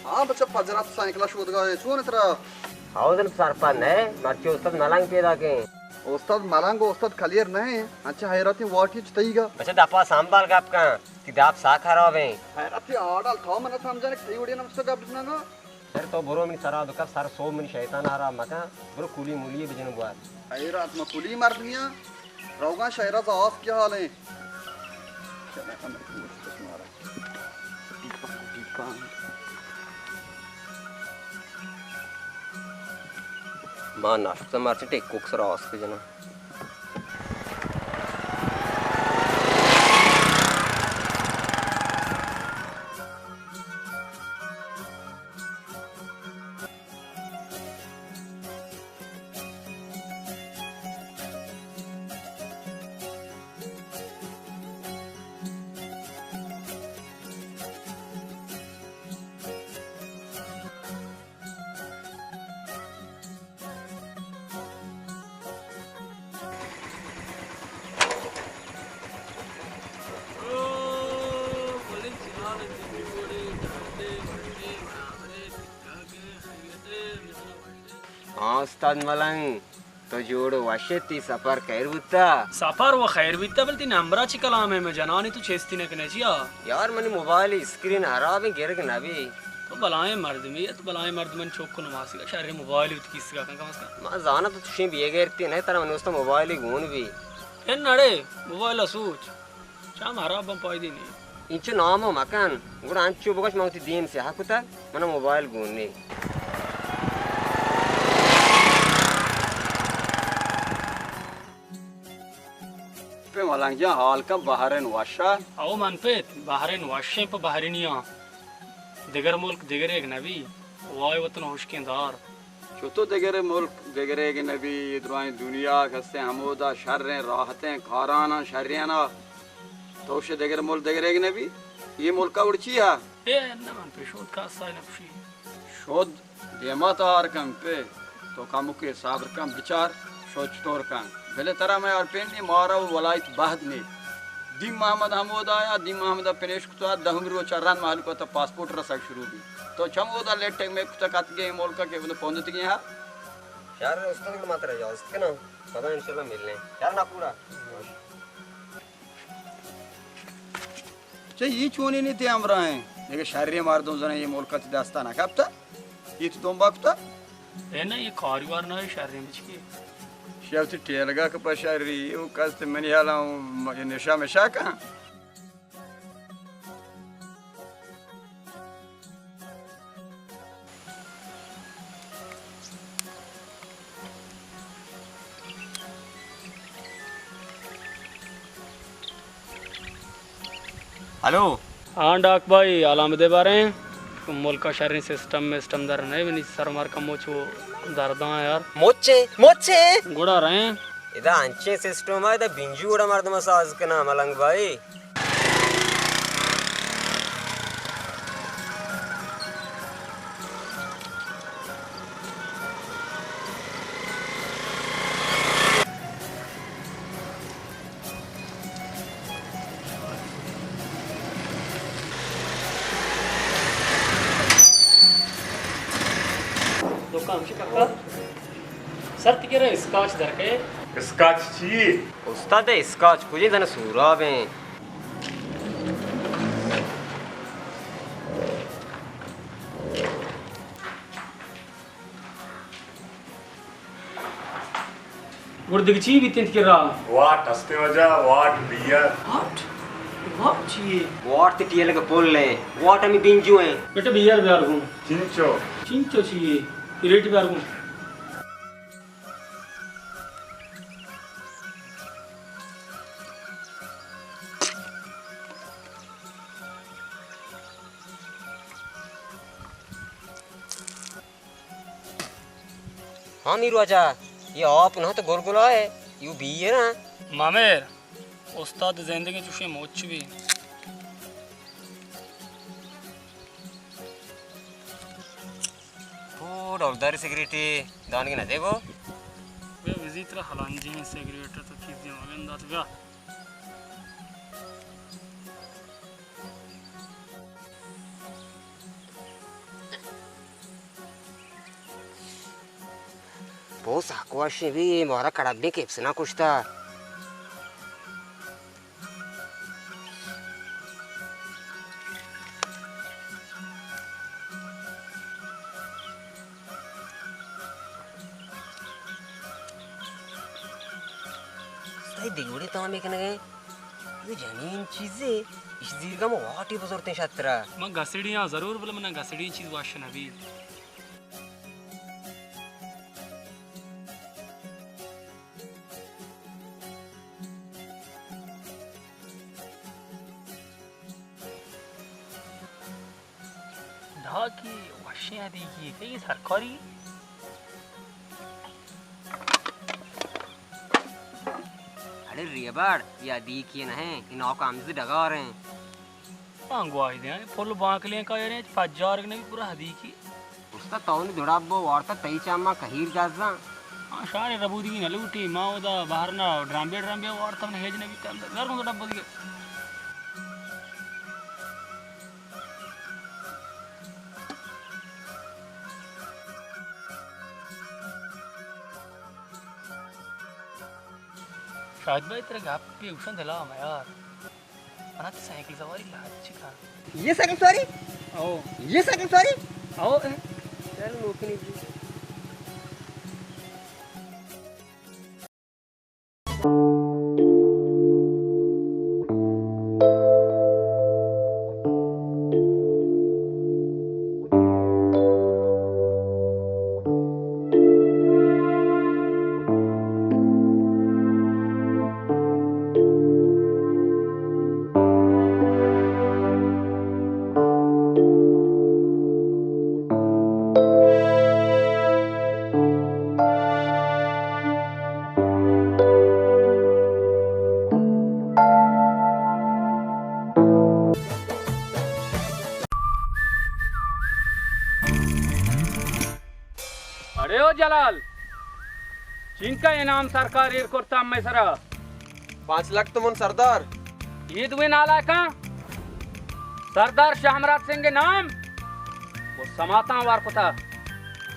ہاں بچہ، پجرات سائیکل شودگا ہے، چون ترا؟ ہاؤ دن سرپد نہ، مرچی استاد ملنگ پیدا کیں۔ استاد ملنگ و استاد کلیر نہ، انچہ حیراتیں واٹی چتئیگا۔ بچہ دپا سنبھال گپ کن، تی دپ سا خراب ہیں۔ حیراتیں آڈال، تو من سمجھانے کہ تئی وڑی نمستا گپ جنگا۔ سر تو برو منی سرا بکپ، سر سوب منی شیطان آرام مکن، برو کولی مولی بجن بوار۔ حیرات ما کولی مردمیاں، روگاں شہرا ز آس کی حال ہیں۔ ما ناشتہ مرچی ٹیکوک سرا آس کی جناں۔ ہاں استاد ملنگ، تو جوڑ و وش ئے، تی سفر خیر بوتا؟ سفر و خیر بیتا، بل تی نمبرا چی کلام ہے، میں جنانی تو چیستی نہ کنے چیا؟ یار منی موبائل اسکرین خراب ہے، گرگ نہ بی۔ تو بلائیں مردمی ہے، تو بلائیں مردمانی چوک نماسی کا شر موبائل تو کیس کا کم از کم۔ ما زانا تو تشیں بے غیرتی نہیں، ترا منی واسطہ موبائل گون بی۔ ان نڑے موبائل سوچ۔ چم ہراب بن پائدی نی۔ اینچو نام مکن، گڑا انچو بگوش من وتی دیم سیاہ کتگ، من موبائل گون نے۔ پہ ملنگ جان حال کن بحرین وشا۔ او من پت بحرین وشیں پہ بحرینیاں۔ دگر ملک دگر ایک نبی، وائے وطن ہشکیں دار۔ چو تو دگرے ملک دگریگ نبی، اے درائیں دنیا کستیں ہمودا شریں راحتیں کاراناں شریانا۔ تو شے دگرے ملک دگریگ نبی، اے ملکا وڑ چی ہا؟ اے نہ من پہ شود کاسا نہ پشی۔ شود دیما تار کن پہ، تو کمکے صبر کن بچار، شود چطور کن۔ بلے ترا میں آر پین نی مارا و ولایت بہد نی۔ دین محمد ہمودا یا دین محمد پنیش تو دہمی روچا رند مہلوک تا پاسپورٹ رسگ شروع بی۔ تو چم اودا لیٹ ٹائم میں کتا کتگے ملکا کہ اودا پوندتگی ہا۔ شر استاد گڑا ما ترا اجازت کناں۔ پدا انشاءاللہ ملنے۔ شر نہ پورا۔ چہ ای چونی نی تے ہمراہیں۔ دیگہ شریں مردم زنے یہ ملکا تی دستا نہ کپتا۔ یہ تو دنبا کتا؟ اے نہ، یہ کاروبار نہ ہے، شریں بچکی۔ شیف تی ٹیلگا کپا شری، او کس تے منی حالا نشا مشا کن۔ ہلو۔ ہاں ڈاک بھائی، حالا مدے باریں۔ ملکا شریں سسٹم مسٹم در نہیں، منی سر مار کمو چو درداں یار۔ موچے، موچے۔ گڑا رہیں۔ ادا انچیں سسٹم ہے، ادا بنجو گڑا مردم ساز کنا ملنگ بھائی۔ دکان چی پکا؟ سر تی کرا اسکاچ درکے۔ اسکاچ چی؟ استاد اسکاچ کجی زن سوراب ہیں۔ گڑا دگہ چی بیت انت کرا؟ واٹ ہستے واجہ، واٹ بیئر۔ واٹ؟ واٹ چی ہے؟ واٹ تے ٹیلگا پل ہے۔ واٹ ہمیں بنجو ہیں۔ بیٹا بیئر بیار گوں۔ چنچو۔ چنچو چی ہے؟ ریٹ بیار گوں۔ ہاں میرواجہ، یہ آپ نہ تو گلگلا ہے، یو بیئر ہیں۔ مامر، استاد زندگی چوشیں موچ بی۔ تو ڈولدار سگریٹے دانگی نہ دے گو۔ بیا وزیت را ہلانجیں سگریٹ تو چیزیں مگن دات بیا۔ پو سک وشیں بی، مارا کڑبیں کپسنا کشتا۔ تئی دیوڑی تامے کنگے۔ اے جنین چیزے، اش زیرگا ما واٹی بزرتیں شترا۔ من گسڑی آں ضرور، بلے منا گسڑی چیز وش نہ بی۔ داکی وشیں ادیکی کئی سرکاری۔ اڑے ریباڑ، یا ادیکی نہ ایں، اے ناکامز ڈگار ایں۔ آنگواہی دیں، پل بانکلیں کا یاریں، پجارگ نبی پورا ادیکی۔ استا تو نی دو ڈبو وارتا تئی چما کہیر گزاں۔ آ، شار ربودگی نہ لوٹی، ما اودا بہر نہ ڈرامبے ڈرامبے وارتا من ہیج نہ بیتا، اندر گر کن دو ڈبو دیگہ۔ شاہد بھائی ترا گپے گوشن دلا میار۔ منا تو سائیکل سواری لاج چکا۔ یہ سائیکل سواری؟ او۔ یہ سائیکل سواری؟ او۔ چل نوکنی جی۔ اڑے او جلال، چینکا انعام سرکار ایر کرتا ہمے سرا؟ پانچ لکھ تومن سردار۔ اے دوئیں نالائکاں سردار شاہ مراد سنگھ نام و سماتاں وار کتا۔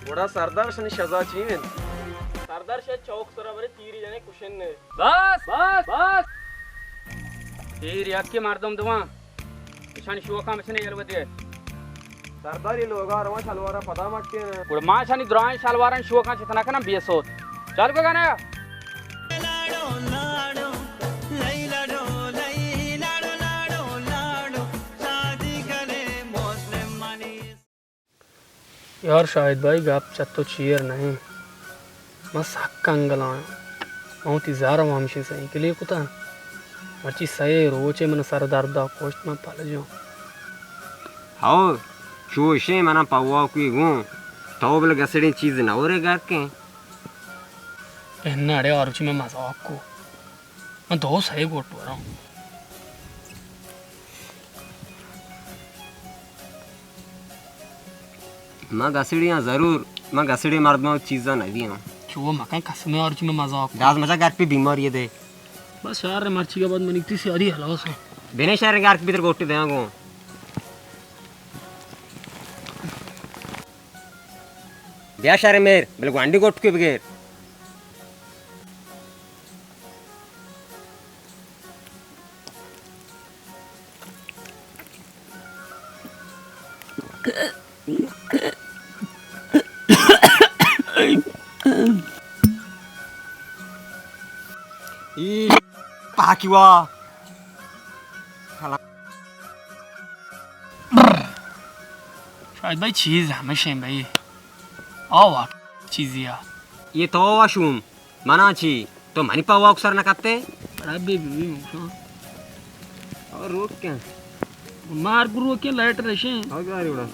گڑا سردار شنی شزا چی انت؟ سردار شہ چوک سرا برے تیری جنے کشن نے۔ بس، بس، بس۔ تیر یکی مردم دواں۔ اشانی شوکاں بچنے یلو دے۔ سرداری لوگا رواں شلوارا پدا مٹین۔ گڑا ما اشانی درائیں شلواران شوکاں چتنا کناں بے سوت۔ چالو بگانا۔ یار شاہد بھائی، گپ چہ تو چیر نہ ایں۔ من سک انگل آں۔ من وتی زر ءَ ہمشیں سائیکلے کتہ۔ مرچی سئے روچے من سر درد ءَ کشت، من پلج آں۔ ہو، چوشیں من ءَ پواکوی گوں۔ تو بل گسڑیں چیز نہ ورے گرکیں۔ اناں اڑے آروچی من مزاک کو۔ من دو سئے گوٹ وراں۔ من گسڑی آں ضرور، من گسڑی مردماں چیزاں نہ دیاں۔ چو مکن قسم آروچی من مزاک۔ داز مجا گرک پی بیماری دے۔ بس شہر مرچی کے بعد منی تی سیاری ہلاس ہے۔ بنے شہر گرک پی تر گوٹی دیاں گوں۔ بیا شر میر، بلے گوانڈی گوٹکے بگیر۔ ای پاکی وا۔ شاید بھائی چیز ہمیشہ بھائی۔ آ واقعی چیزی آ۔ یہ تو وشوم، منا چی؟ تو منی پا واک سر نہ کتے؟ بڑا بے بے بے موشا۔ اور روک کیا؟ مار گرو کے لائٹ رشیں۔ آ گاری بڑا۔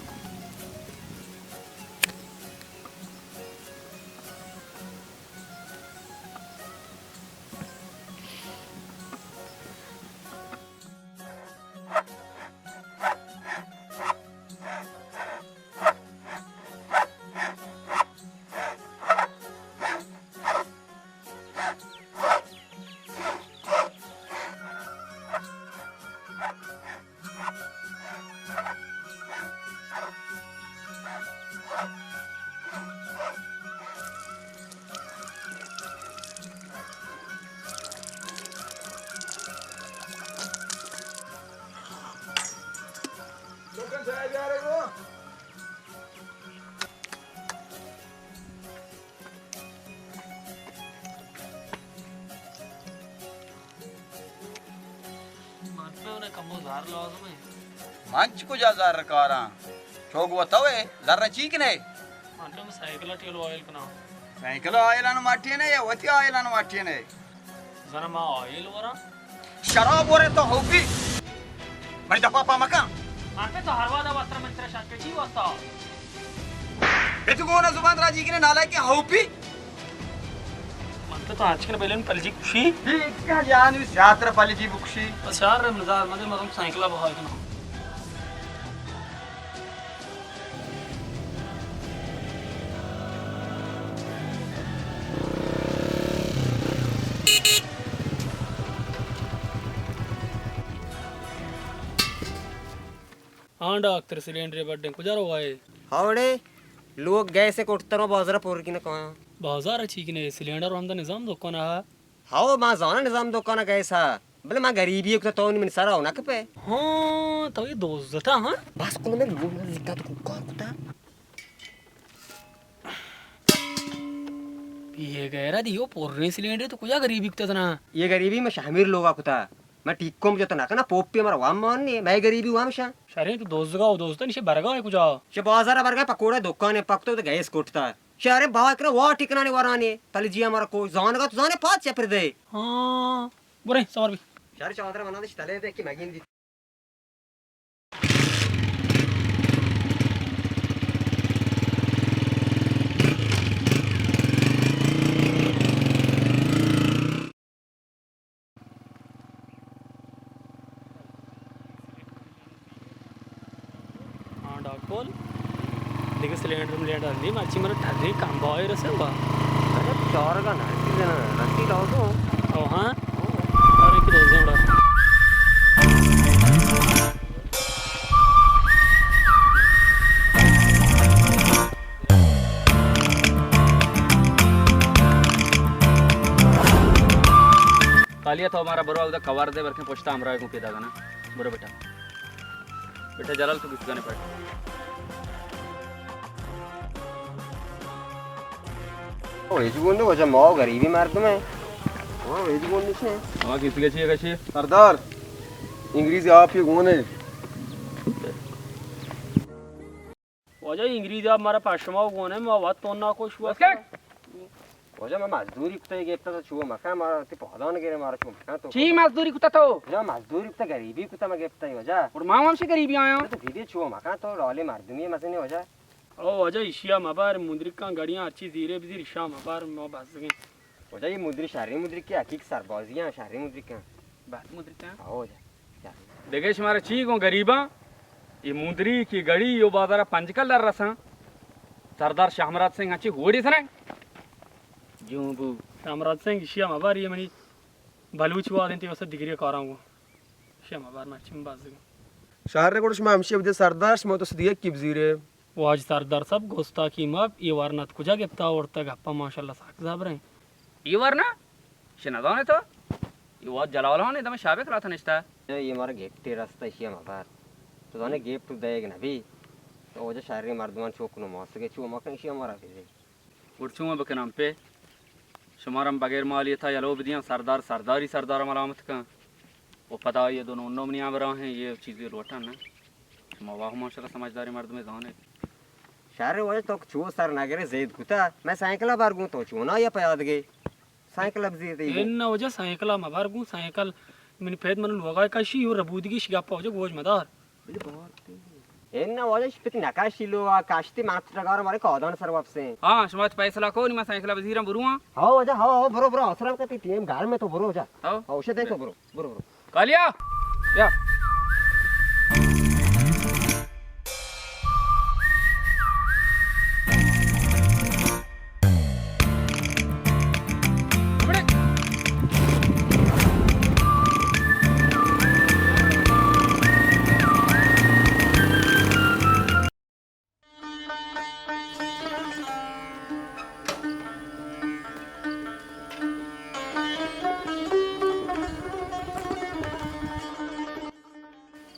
کمو زر لازم ہے۔ من چہ کجا زر کاراں؟ چوگ و تو ہے، زر چی کنے؟ من تو سائیکل ٹیل آئل کناں۔ سائیکل آئل انو مٹی نے یا وتی آئل انو مٹی نے؟ زر ما آئل وراں۔ شراب ورے تو ہوپی۔ منی دپا پا مکن۔ من پہ تو ہر وعدہ وتر من ترا شک چی واسطہ؟ اے تو گونا زبان راجی کنے نالائک ہوپی۔ من تو تو آج کن بیلن پلجی کشی۔ ٹھیک ہے جان، زیادہ پلجی بکشی۔ بس یار رمضان مدے مدم سائیکل بہا کنو۔ ہاں ڈاکٹر، سلینڈر بڈیں کجا روائے؟ ہاوڑے لوگ گیس کٹتر و بازار پر کن کاں۔ بازار چی کنے؟ سلینڈر ہم دا نظام دکان ہے۔ ہاو، ما زاناں نظام دکان گیس ہے، بلے ما غریبی کتا تو نی من سرا نہ کپے۔ ہاں، تو یہ دوزتا ہاں؟ بس کن میں لوگ نہ زیتا تو کار کتا۔ یہ غیرہ دیو پوریں سلینڈر تو کجا غریبی کتا تنا؟ یہ غریبی میں شہمیر لوگا کتا۔ من ٹیکوم جت نہ کناں، پوپی ہمارا وام مان نے، مئے غریبی وام شاں۔ شریں تو دوزگا و دوزتا نشے برگا ہے کجا؟ چہ بازار برگا پکوڑا دکان پکتو تو گیس کٹتا۔ شریں بہا کرا وا ٹکنا نے ورانے، تلے جی ہمارا کو زانگا تو زانے پاد چپر دے۔ ہاں، برے سوار بھی۔ شر چادر منا دے تلے دے کہ مگین دی۔ ہاں، ڈاکول۔ دیگہ سلینڈر ملینڈر نہیں، مرچی مرا ٹھرے کم بھائی رسے ہوا۔ ارے، چارگا نہ، چیزیں نہ، رسی لاؤ تو۔ او ہاں؟ ارے، کہ دوزے اڑا۔ کالیا تو ہمارا برو، ادا کور دے، برکیں پشتا ہمراہ کو پیدا کرنا۔ برو بیٹا۔ بیٹا جلال تو کس گانے پڑھ۔ او ہیچ گون نے، واجہ ما غریبی مردم ہے۔ او ہیچ گون نے۔ ہاں، کسی کا چاہیے کشی؟ سردار، انگریزی آپ یہ گون ہے۔ واجہ انگریز آپ مارا پشما گون ہے، ما وقت تو نہ کوش ہوا۔ بس کر۔ واجہ ما مزدوری کتا گپتا تو چو مکان مارا تی پادان گرے مارا چو مکان تو۔ چی مزدوری کتا تو؟ واجہ مزدوری کتا غریبی کتا ما گپتا واجہ۔ اور ما ہم سے غریبی آیا۔ تو دیدی چو مکان تو رالی مردمی مزنی واجہ۔ او واجہ ایشیا مبر مندرکان گڑیاں اچھی زیرے بزیر ایشا مبر ما بزگیں۔ واجہ یہ مدری شہری مدرکے حقیق سربازی ہیں شہری مدرکے۔ بد مدرکے؟ ہاں واجہ۔ دگہ شمارا چی گوں غریباں؟ یہ مندری کی گڑی یو بازارا پنج کلر رساں۔ سردار شاہ مراد سنگھ اچھی ہوڑی سنگ۔ جوں بو۔ شاہ مراد سنگھ ایشیا مبر یہ منی بلوچ واد انتی وسط دگری کاراں گوں۔ شما بار مرچی من بازگاں۔ شہر گوڑ شما ہمشی بدے سردار، شما تو صدیق کی بزیرے۔ واج سردار صاحب گوستا کی مب، یہ ورنت کجا گپتا آورتا گپا ماشاءاللہ ساک زبریں۔ یہ ورنا؟ شنزانے تو؟ یہ واد جلالان دم شابک رات نشتا۔ یہ مارا گپتے رستا اشیا مبر۔ تو زانے گپ تو دیگ نبی۔ تو وجہ شہری مردمان چوک نو ماسگے چو مکن اشیا مارا بزے۔ گڑ چون بکناں پہ؟ شمارا بغیر مالیتا یلو بدیاں، سردار سرداری سردار ملامت کن۔ و پدا یہ دو نونو منی ہمراہ ہیں، یہ چیزی لوٹن نہ۔ شما واہ ماشاءاللہ سمجھداری مردمے زانے۔ شہر واجہ تو چو سر نگرے زید کتا، میں سائیکل بار گوں تو چونا یا پیادگے۔ سائیکل اب زید ہی گوں۔ ان واجہ سائیکل ما بار گوں، سائیکل منی پید من لوگا کشی، یو ربودگی شگاپا واجہ گوش مدار۔ اے نہ واجہ شپتی نکاشی لو آ کاشتی مات ٹگار مارے کادان سر واپسیں۔ ہاں، شما تو فیصلہ کو نی، ما سائیکل بزیرم برواں۔ ہاں واجہ، ہاں، ہاں، برو، برو، آسرام کتی ٹیم گھر میں تو برو جا۔ ہاں۔ ہاں، اسے دیکھو، برو، برو، برو۔ کالیا، یا۔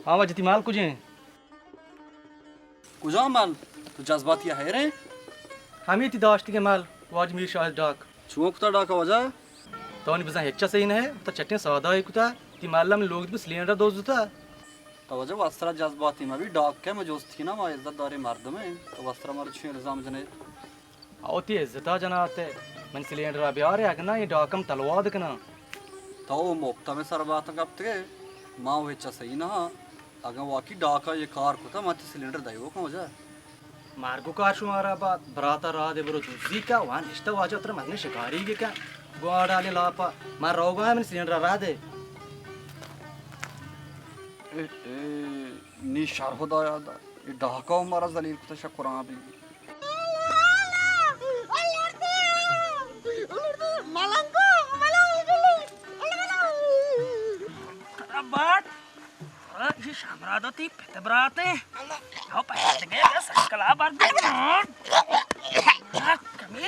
ہاں واجہ، تئی مال کجیں؟ کجام مال؟ تو جذباتی حیریں؟ ہمے تئی داشتگیں مال، واجہ میر شاہ ڈاک۔ چون کتا ڈاکا واجہ؟ تو نی بزاں ہچ صحیح نہ ہے، تو چٹیں سودا ہی کتا۔ تئی مھلہ منی لوگ بس سلینڈر دزتا۔ تو واجہ وسرا جذباتی مبی، ڈاکہ ما جست کناں، ما عزت داریں مردمیں، تو وسرا مارا چی الزام جنے؟ او تئی عزتا جناتے، منی سلینڈرا بیارے، اگہ نہ اے ڈاکم تلواد کناں۔ تو مپتا مئے سر باتاں کپتگے، ما و ہچا سہی نہ آں۔ اگاں واقعی ڈاکا اے کار کتا، ما تئی سلینڈر دئیوکاں واجہ۔ مرگ و کار شمارا بات، براتا راہ دے برو دزی کا، وان نشتہ واجہ ترا مزنیں شکاری گے کن، گواڑالی لاپا، من روگا آں، منی سلینڈرا راہ دے۔ اے، اے، نی شر خدایا دا، اے ڈاکا و مارا ذلیل کتا، شہ قرآن بی۔ ملنگو، ملنگو۔ ترا بات، ترا ایشی شامراد و تئی پت برات ایں۔ او پشتگے بس کلا بر دے۔ کمی۔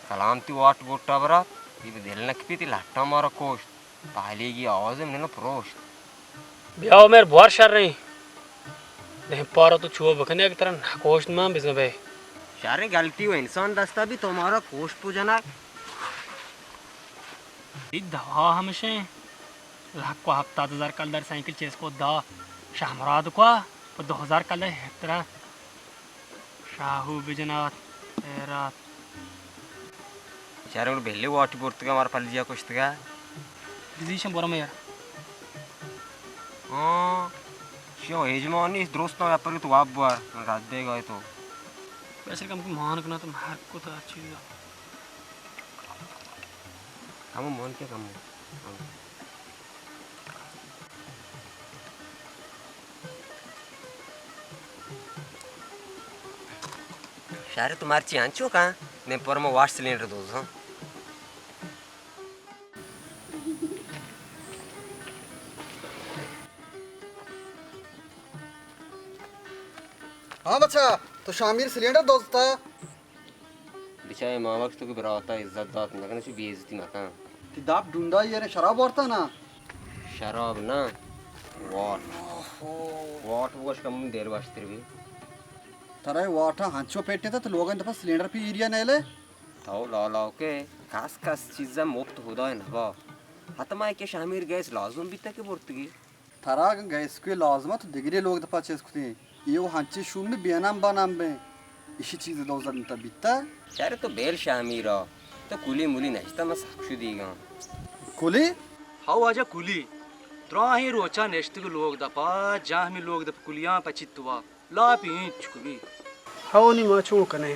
سلام تئی واٹ بوٹا برات، تئی بہ دل نہ کپی، تئی لٹاں مارا کوشت، پہلیگی آوازے منی نہ پروشت۔ بیا عمر بوار شریں، دیم پارا تو چو بکنے اگہ ترا نہ کوشت مان بزن بے۔ شریں گلتی و انسان دستا بی تو مارا کوشت پو جنگ۔ تئی دوا ہمشیں، لک و ہپتاد ہزار کلدار سائیکل چیز کو دا، شہمراد کو پہ دو ہزار کلدار ہترا۔ شاہو بجنات، حیرات۔ چارے گڑا بہلے واٹی برتگا، مارا پلجیا کشتگا۔ بزیشن برم یار۔ ہاں، شیو ہیجمانی درست نہ پر تو واب بار، من رد دے گئے تو۔ پیسے کم کو مان کنا تو مار کو تو ہر چیز۔ کمو مان کیا کمو۔ شہر تو مرچی انچو کن، دیم پر ما واش سلینڈر دوزاں۔ ہاں بچا، تو شامیر سلینڈر دوزتا؟ بچا اے ماں بخش تو کہ براتا عزت دات نہ کن، چو بے عزتی مکن۔ تی داپ ڈونڈا یارے شراب وارتا نا؟ شراب نا، واٹ۔ اوہو۔ واٹ بگوش کم دیر واشتر بی۔ ترا اے واٹا ہنچو پیٹے تا تو لوگان دپا سلینڈر پی ایریا نیلے؟ تو لالاو کے کس کس چیزا مفت خدا نبا۔ حتما کہ شامیر گیس لازم بیتا کہ برتگی۔ ترا اگاں گیسکوے لازم ات، تو دگرے لوگ دپا چست کتیں۔ ایو ہنچیں شومیں بے نام با نام بیں۔ ایشی چیز دوزت نتا بیتا۔ شر تو بیل شامیرا، تو کلی ملی نشتا، من سک شدیگاں۔ کلی؟ ہو واجہ کلی۔ دراہیں روچا نشتگ لوگ دپا، جاہ ہمیں لوگ دپ کلیاں پچیت وا۔ لاپی انچک بی۔ ہو نی ما چون کنیں؟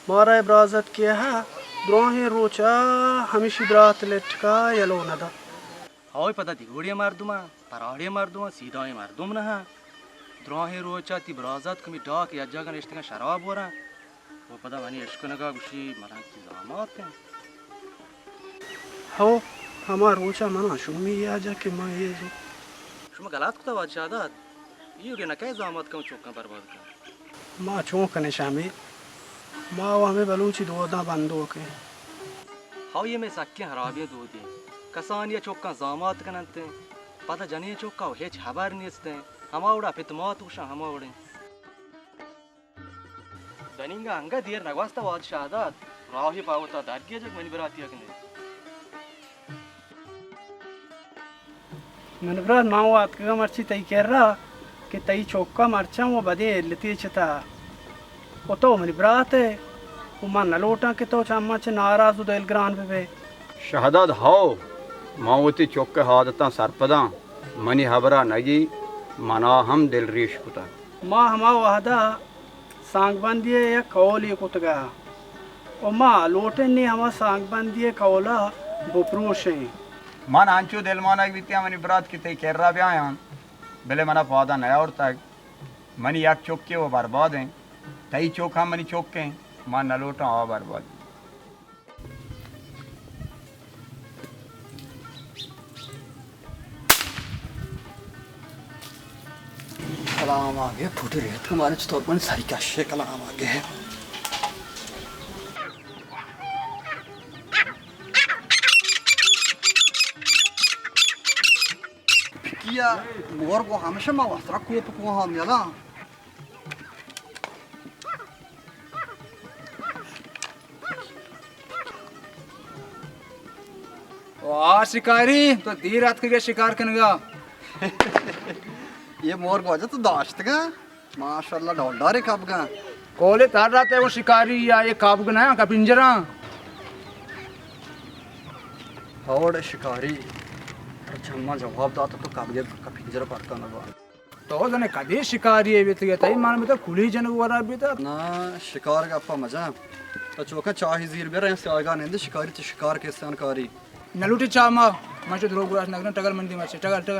مارا اے برازتکے ء دراہیں روچ ء ہمیشی برات لٹک ء یلو نہ دات۔ ہو پدا دگوڑی مردماں، پراڑی مردماں، سیدھائیں مردم نہ آں۔ دراہیں روچ ء تی برازتک ہمے ڈاک یک جاگہ نشتگاں شراب وراں۔ و پدا منی اشکنگا گوشی ملنگ تی زامات انت۔ ہو، ہما روچ ء منا شومی یاد جت کہ من اے زو۔ شما گلات کتا واجہ شہداد، ایوک ء نہ کئے زامات کن چکاں برباد کن۔ ما چون کنیں شامی؟ ما و ہمے بلوچی دوداں بندوک ایں۔ ہو، اے مئے سکیں ہرابیں دودے۔ کسانی ء چکاں زامات کن انت، پدا جنین چکا و ہچ ہبر نیست انت۔ ہما وڑا پت مات گوشاں ہما وڑیں۔ دنینگا انگہ دیر نگوستہ واجہ شہداد، راہی پہ وتا درگیجگ منی براتی اگنے۔ منی برات، من واتکگاں مرچی تئی کرا کہ تئی چکا مرچاں و بدیں علتے چتا۔ و تو منی برات ئے و من نہ لوٹاں کہ تو چہ من چہ ناراض و دلگران ببے۔ شہداد، ہئو، من وتی چک ء عادتاں سرپداں، منی ہبرا نگی، منا ہم دلریش کتگ۔ ما ہما وہدا سانگبندی ء یک کولے کتگ ء و ما لوٹیں نی ہما سانگبندی ء کول ء بپروشیں۔ من انچو دلمانگ بیتیاں منی برات کہ تئی کرا بیایاں، بلے منا پادا نیاورتگ۔ منی یک چکے و برباد انت، تئی چک ہم منی چک انت، من نلوٹاں آ برباد۔ کلام آگے پھوٹی ریت کو مارے چطور بن ساری کشے کلام آگے۔ پکیا مور گو ہمیشہ ما واسرا کوپ کو ہم یلا۔ واہ شکاری، تو دیر اتکگے شکار کنگا۔ یہ مور گواجہ تو داشتگا؟ ماشاءاللہ، ڈولداریں کبگاں۔ کولے تر رات ہے وہ شکاری یا یہ کبگ نہ کپنجراں۔ اوڑ شکاری، چما جواب دات تو کبگ کپنجر پرتا نہ با۔ تو زنے کدی شکاری ہے بیتگے، تئی مان بیتا کلی جنگ ورا بیتا۔ نا، شکار گپا مجا۔ تو چوکا چاہی زیر بیا رہے سیاگا نندے شکاری تو شکار کسان کاری۔ نلوٹی چاما، من چو دروگ گراش نگرن، ٹگل مندی مچے، ٹگل، ٹگل۔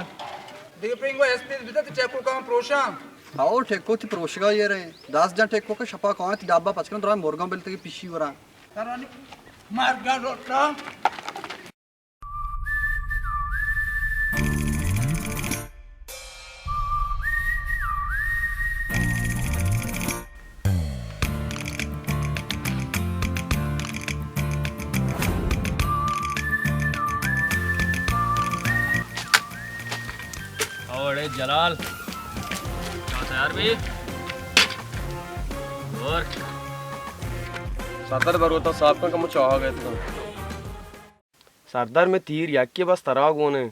دیگه پینگو اسپیس بیتا تی ٹیکو کام پروشاں۔ آؤ ٹیکو تی پروشگا یہ رہے۔ دس جن ٹیکو کا شپا کان تی ڈبا پچکن درا مرگاں بلتے کے پیشی ورا۔ ترانی مرگا لوٹا۔ اوڑے جلال، چاہ تیار بھی؟ اور سردار بروتا صاحب کا کمو چاہا گئے تو۔ سردار میں تیر یکی بس ترا گونے۔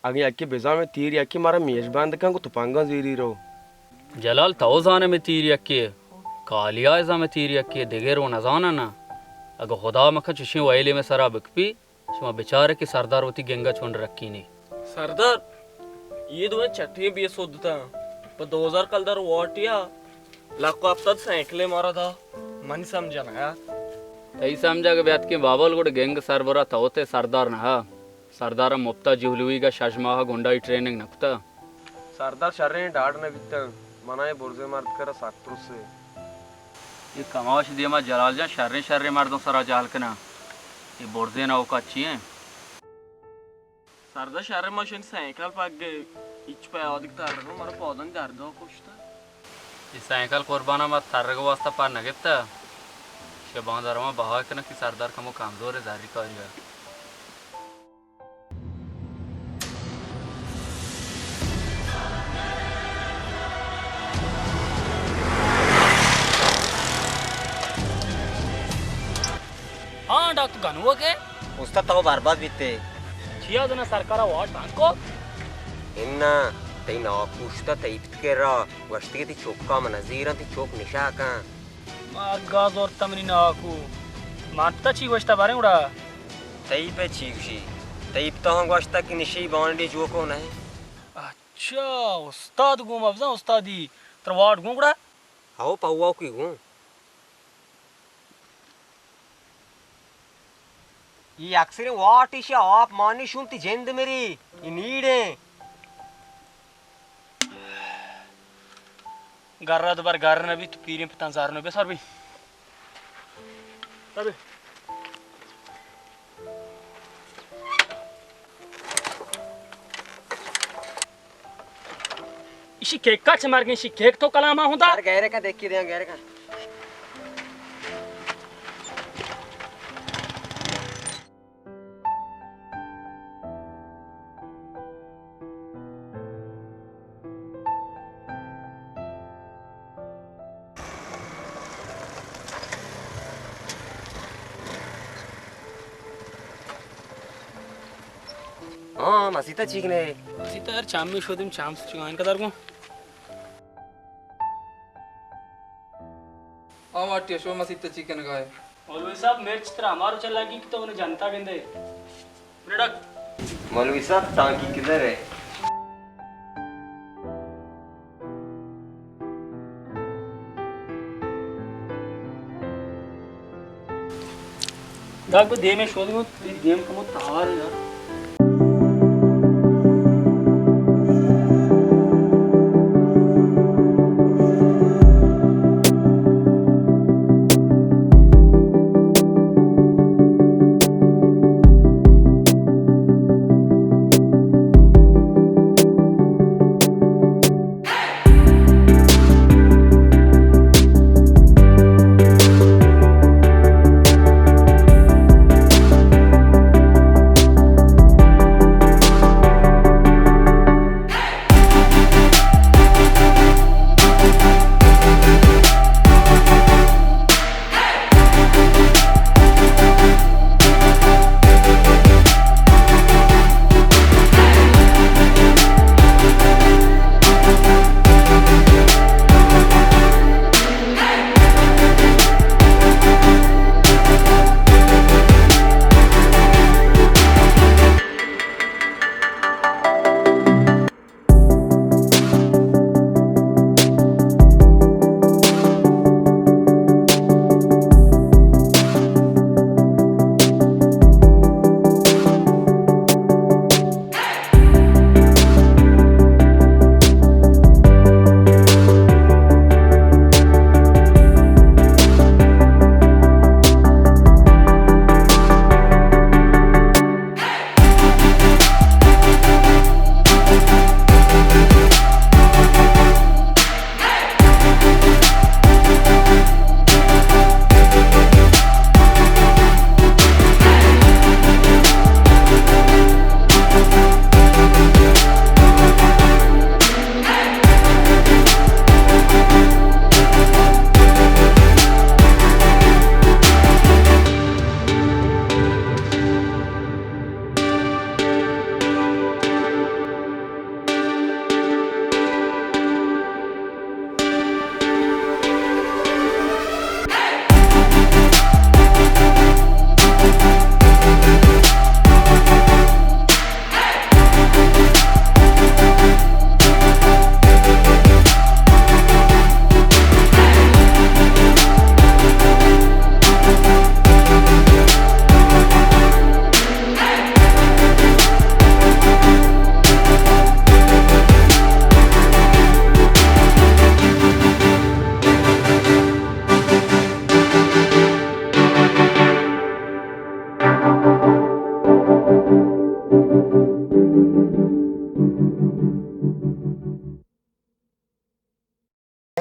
اگیں یکی بزاں میں تیر یکی مارا میش بند کن کو تپنگاں زیری رو۔ جلال تو زانے میں تیر یکی، کالیا زاں میں تیر یکی، دگہ رو نزانا نا۔ اگہ خدا مکن چشیں ویلے میں سرا بکپی، شما بچارے کہ سردار وتی گنگا چون رکینی۔ سردار، یہ دوئیں چٹیں بے سدتاں۔ پہ دو ہزار کلدار واٹیا، لکھ و ہفتاد سائیکلے مارا دا۔ منی سمجھا نہ آ۔ تئی سمجھا کہ بیاتکیں بابل گڑ گنگ سربرا تو تے سردار نہ آ۔ سردار مپتا جہلوی گا شش ماہ گنڈائی ٹریننگ نہ کتا۔ سردار شریں ڈاڈ نہ بیتن۔ منا یہ برزے مرد کرا سک ترسے۔ یہ کماش دیما جلال جان شریں شریں مردوں سرا جہل کنا۔ یہ برزے نہ اوقات چی ہیں؟ سردار شریں ماشین سائیکل پک گئے۔ ہچ پیادگ ترگو مرا پادانی دردا کشتا۔ یہ سائیکل قربانا ما ترگ واسطہ پر نہ گپتا۔ شبان درما بہا کنا کہ سردار کمو کمزور ہے زری کاری ہے۔ ہاں، ڈاکٹر گنوک ہے۔ استاد تو برباد بیتے۔ چیا زنا سرکارا واٹ بند کو؟ انا، تئی ناکوشتا تئی پت کرا، گوشتی کہ تی چوکا من زیران تی چوک نشا کن۔ مرگا زورتا منی ناکو۔ مانتا چی گوشتا باریں گڑا؟ تئی پہ چی گوشی؟ تئی پتا ہم گوشتا کہ نشی بانڈی جوکو نہیں۔ اچھا، استاد گوں مبزاں استادی۔ تر واٹ گوں گڑا؟ ہاو پاوا کی گوں۔ یہ اکثر واٹ ایشی آپ مانی شون تی جند مری۔ یہ نیڑیں۔ گرا دوبر گر نہ بیت، پیریں پتاں زر نہ بسر بی۔ ابے۔ ایشی کیک کا چہ مرگیں، ایشی کیک تو کلام ہوندا۔ سر گہرے کا دیکھی دیں، گہرے کا۔ ہاں، مسیتا چیک نے؟ مسیتا یار چامی شودیم، چام سے چیک آئین قدر کو۔ آ ماٹی شو مسیت چی کنگا ہے؟ مولوی صاحب، مرچ ترا ہمارو چلا گی کہ تو انہیں جنتا گندے۔ بڑک۔ مولوی صاحب، ٹانکی کدھر ہے؟ داگ بہ دیمے شودگو، تئی دیم کمو تہار یار۔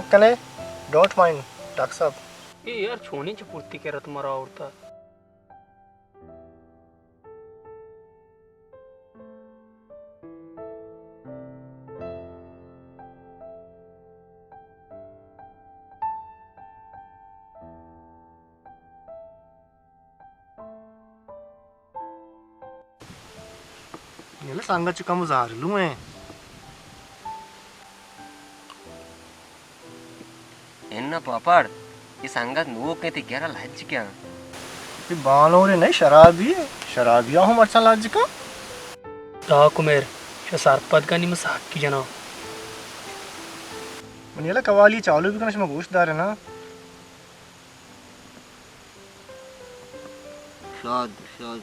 کنے؟ ڈونٹ مائنڈ ڈاکٹر صاحب۔ اے یار، چونیں چہ پورتی کرت مارا آورتا۔ یلہ سنگت چہ کم زہرلو ایں۔ اناں پاپڑ، اے سنگت نوک ایں، تئی گرا لج کن۔ اے بالورے نئے، شرابی ایں، شرابی ءَ ہم مرچاں لج کن۔ ڈاکو میر، شو سرپد کنی من سکی جناں۔ من یلہ قوالی چالو بکناں، شما گوش دارے نا۔ شاد، شاد۔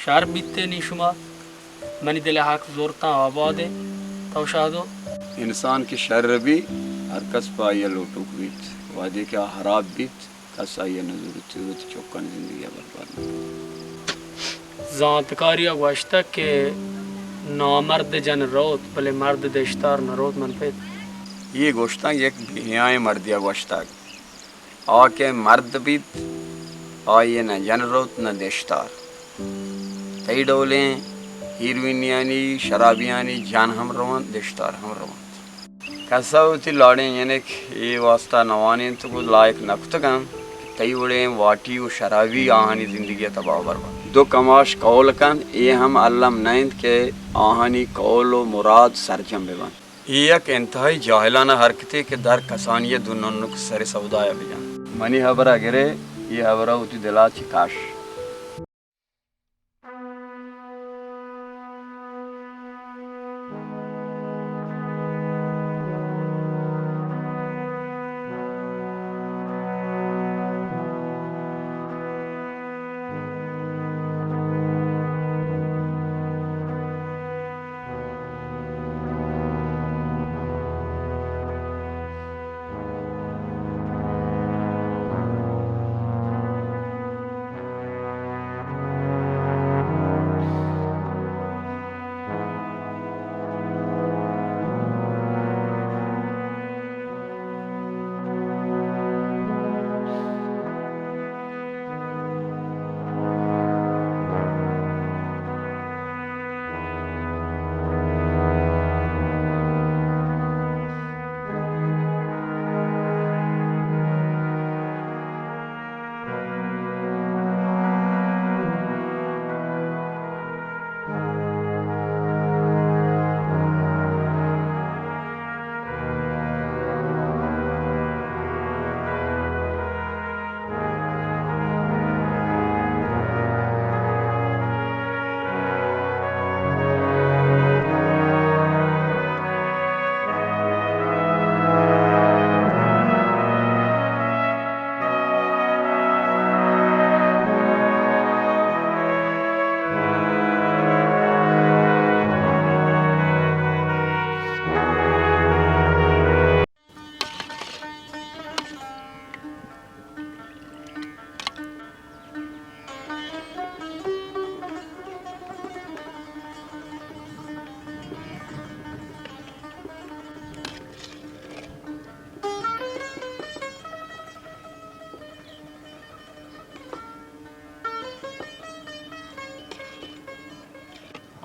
شر بیت نی شما، منی دل ءِ حق زرتاں آباد ایں۔ تو شاہدو؟ انسان کہ شر بی، ہر کس پہ آئی ءَ لوٹوک بیت۔ وہدے کہ آ ہراب بیت، کس آئی ءَ نہ زورت، وتی چکانی زندگی ءَ برباد نہ کنت۔ زانتکاری ءَ گوشتگ کہ نامرد جن روت، بلے مرد دشتار نہ روت، من پت۔ اے گوشتگ یک بے حیائیں مردے ءَ گوشتگ۔ آ کہ مرد بیت، آئی ءَ نہ جن روت نہ دشتار۔ تئی ڈولیں ہیروئینیانی، شرابیانی جن ہم رونت، دشتار ہم رونت۔ کس ءَ وتی لاڑیں ینک اے واستا نہ وانینتگ ءُ لائق نہ کتگ انت کہ تئی وڑیں واٹی ءُ شرابی آہانی زندگی ءَ تباہ ءُ برباد۔ دو کماش قول کنت، اے ہم الم نہ انت کہ آہانی قول ءُ مراد سرجم بہ بنت۔ اے یک انتہائی جاہلانہ حرکتے کہ در کسانی ءَ دو ننک سر سودا ءَ بجن۔ منی ہبر ءَ گرے، اے ہبر ءَ وتی دل ءَ چہ کش۔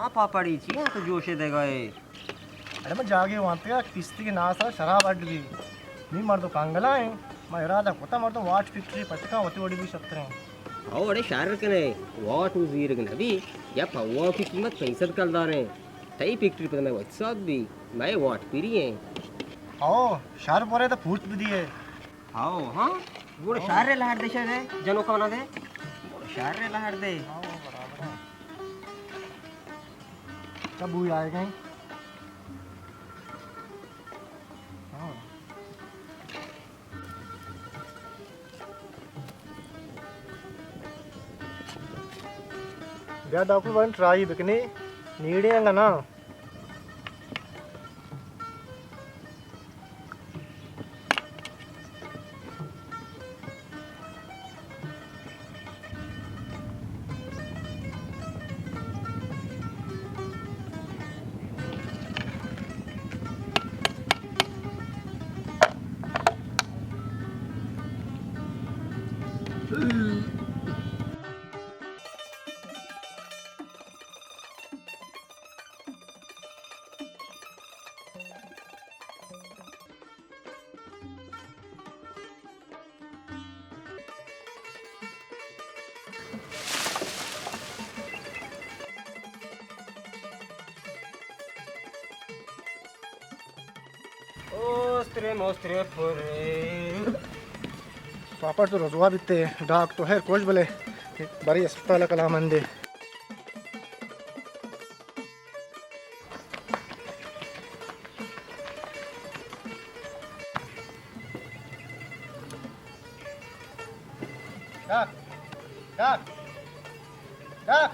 ہاں پاپڑی، چی ہاں تو جوش دے گئے؟ اڑے من جاگے وانتگا کہ پیستی کے ناسا شراب اڈ بی۔ نی مردم کنگلا ہیں۔ من ارادہ کتا مردم واٹ فیکٹری پچکا وتی وڑی بی شتر ہیں۔ او اڑے شر کنے، واٹ و زیرگ نبی، یا پوا کی قیمت پینسد کلدار ہیں۔ تئی فیکٹری پر میں وقت ساتھ بی، میں واٹ پیری ہیں۔ او شر پورے تو پورت بدیے۔ ہاؤ، ہاں؟ گڑا شہر ء لہر دے شہر ء جنوکانا دے۔ گڑا شہر ء لہر دے۔ ہاؤ، برابر ہے۔ کب ہوئی آئے گئے؟ ہاں۔ بیا ڈاکٹر بن ٹرائی بکنے، نیڑے انگا نا۔ اوسترے موسترے پورے۔ پاپڑ تو رزوا بیتے، ڈاک تو ہیر کوش بلے، بری اسپتال کلا مندے۔ ڈاک، ڈاک، ڈاک۔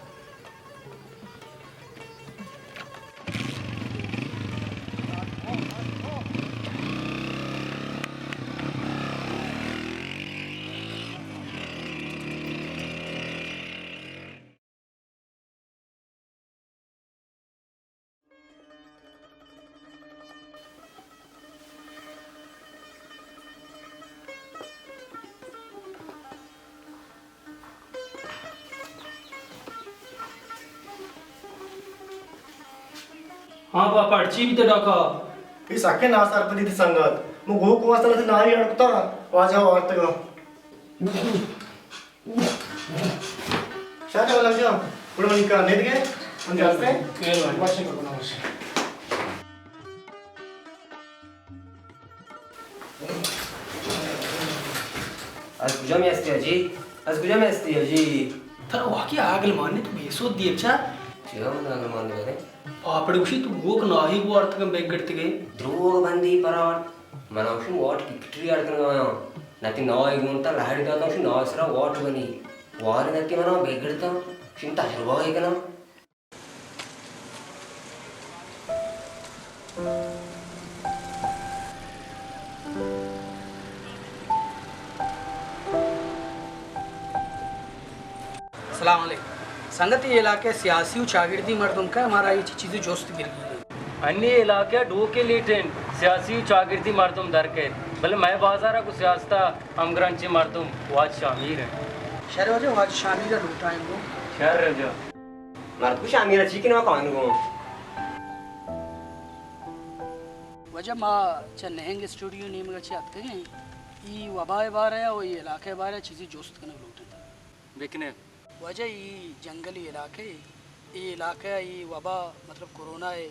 ہاں پاپڑ، چی بیتے ڈاکا؟ اے سکیں ناسرپدی تئی سنگت۔ مو گوک واسطہ نہ تئی نائی اڑکتا، واجہ وارتگا۔ شاہ جان، لگ جا۔ گڑا منی کار نیت گئے۔ من جاستے۔ مہربانی۔ واشے کو بنا واشے۔ از کجا می ہستی حاجی؟ از کجا می ہستی حاجی؟ ترا واقعی عقل مانے، تو بے سود دیے چا؟ چیا من عقل مانے؟ پاپڑ گوشی تو گوک ناہی گوارتگن بیگ گڑتگے۔ دروگ بندی پراڑ۔ من اوشی واٹ کی پٹری اڑ کنگا آیاں۔ نتی نائی گونتا لہڑی داتا اوشی نائی سرا واٹ بنی۔ وارے نتی منا بیگ گڑتا۔ شن تجربہ ہی کنا۔ سلام علیکم۔ سنگت، اے علاقہ ء سیاسی و چاگردی مردم کئے، مارا اے چی چیزی جست گرگی انت۔ انی علاقہ ء ڈوکے لیٹ انت، سیاسی و چاگردی مردم در کئیت، بلے مئے بازار ء گوں سیاست ء ہمگرنچیں مردم واجہ شامیر انت۔ شر واجہ، واجہ شامیر ء لوٹائیں گوں۔ شر واجہ۔ مرد گوش امیر چی کنو کان گو۔ واجہ، ما چہ نہنگ اسٹوڈیو نیمگ ء چہ اتکگیں۔ ای وبا ء بارہ ء و ای علاقہ ء بارہ ء چیزی جست کنگ لوٹتگ۔ بکنے۔ واجہ، ای جنگلی علاقہ ء، ای علاقہ ء ای وبا، مطلب کرونا ء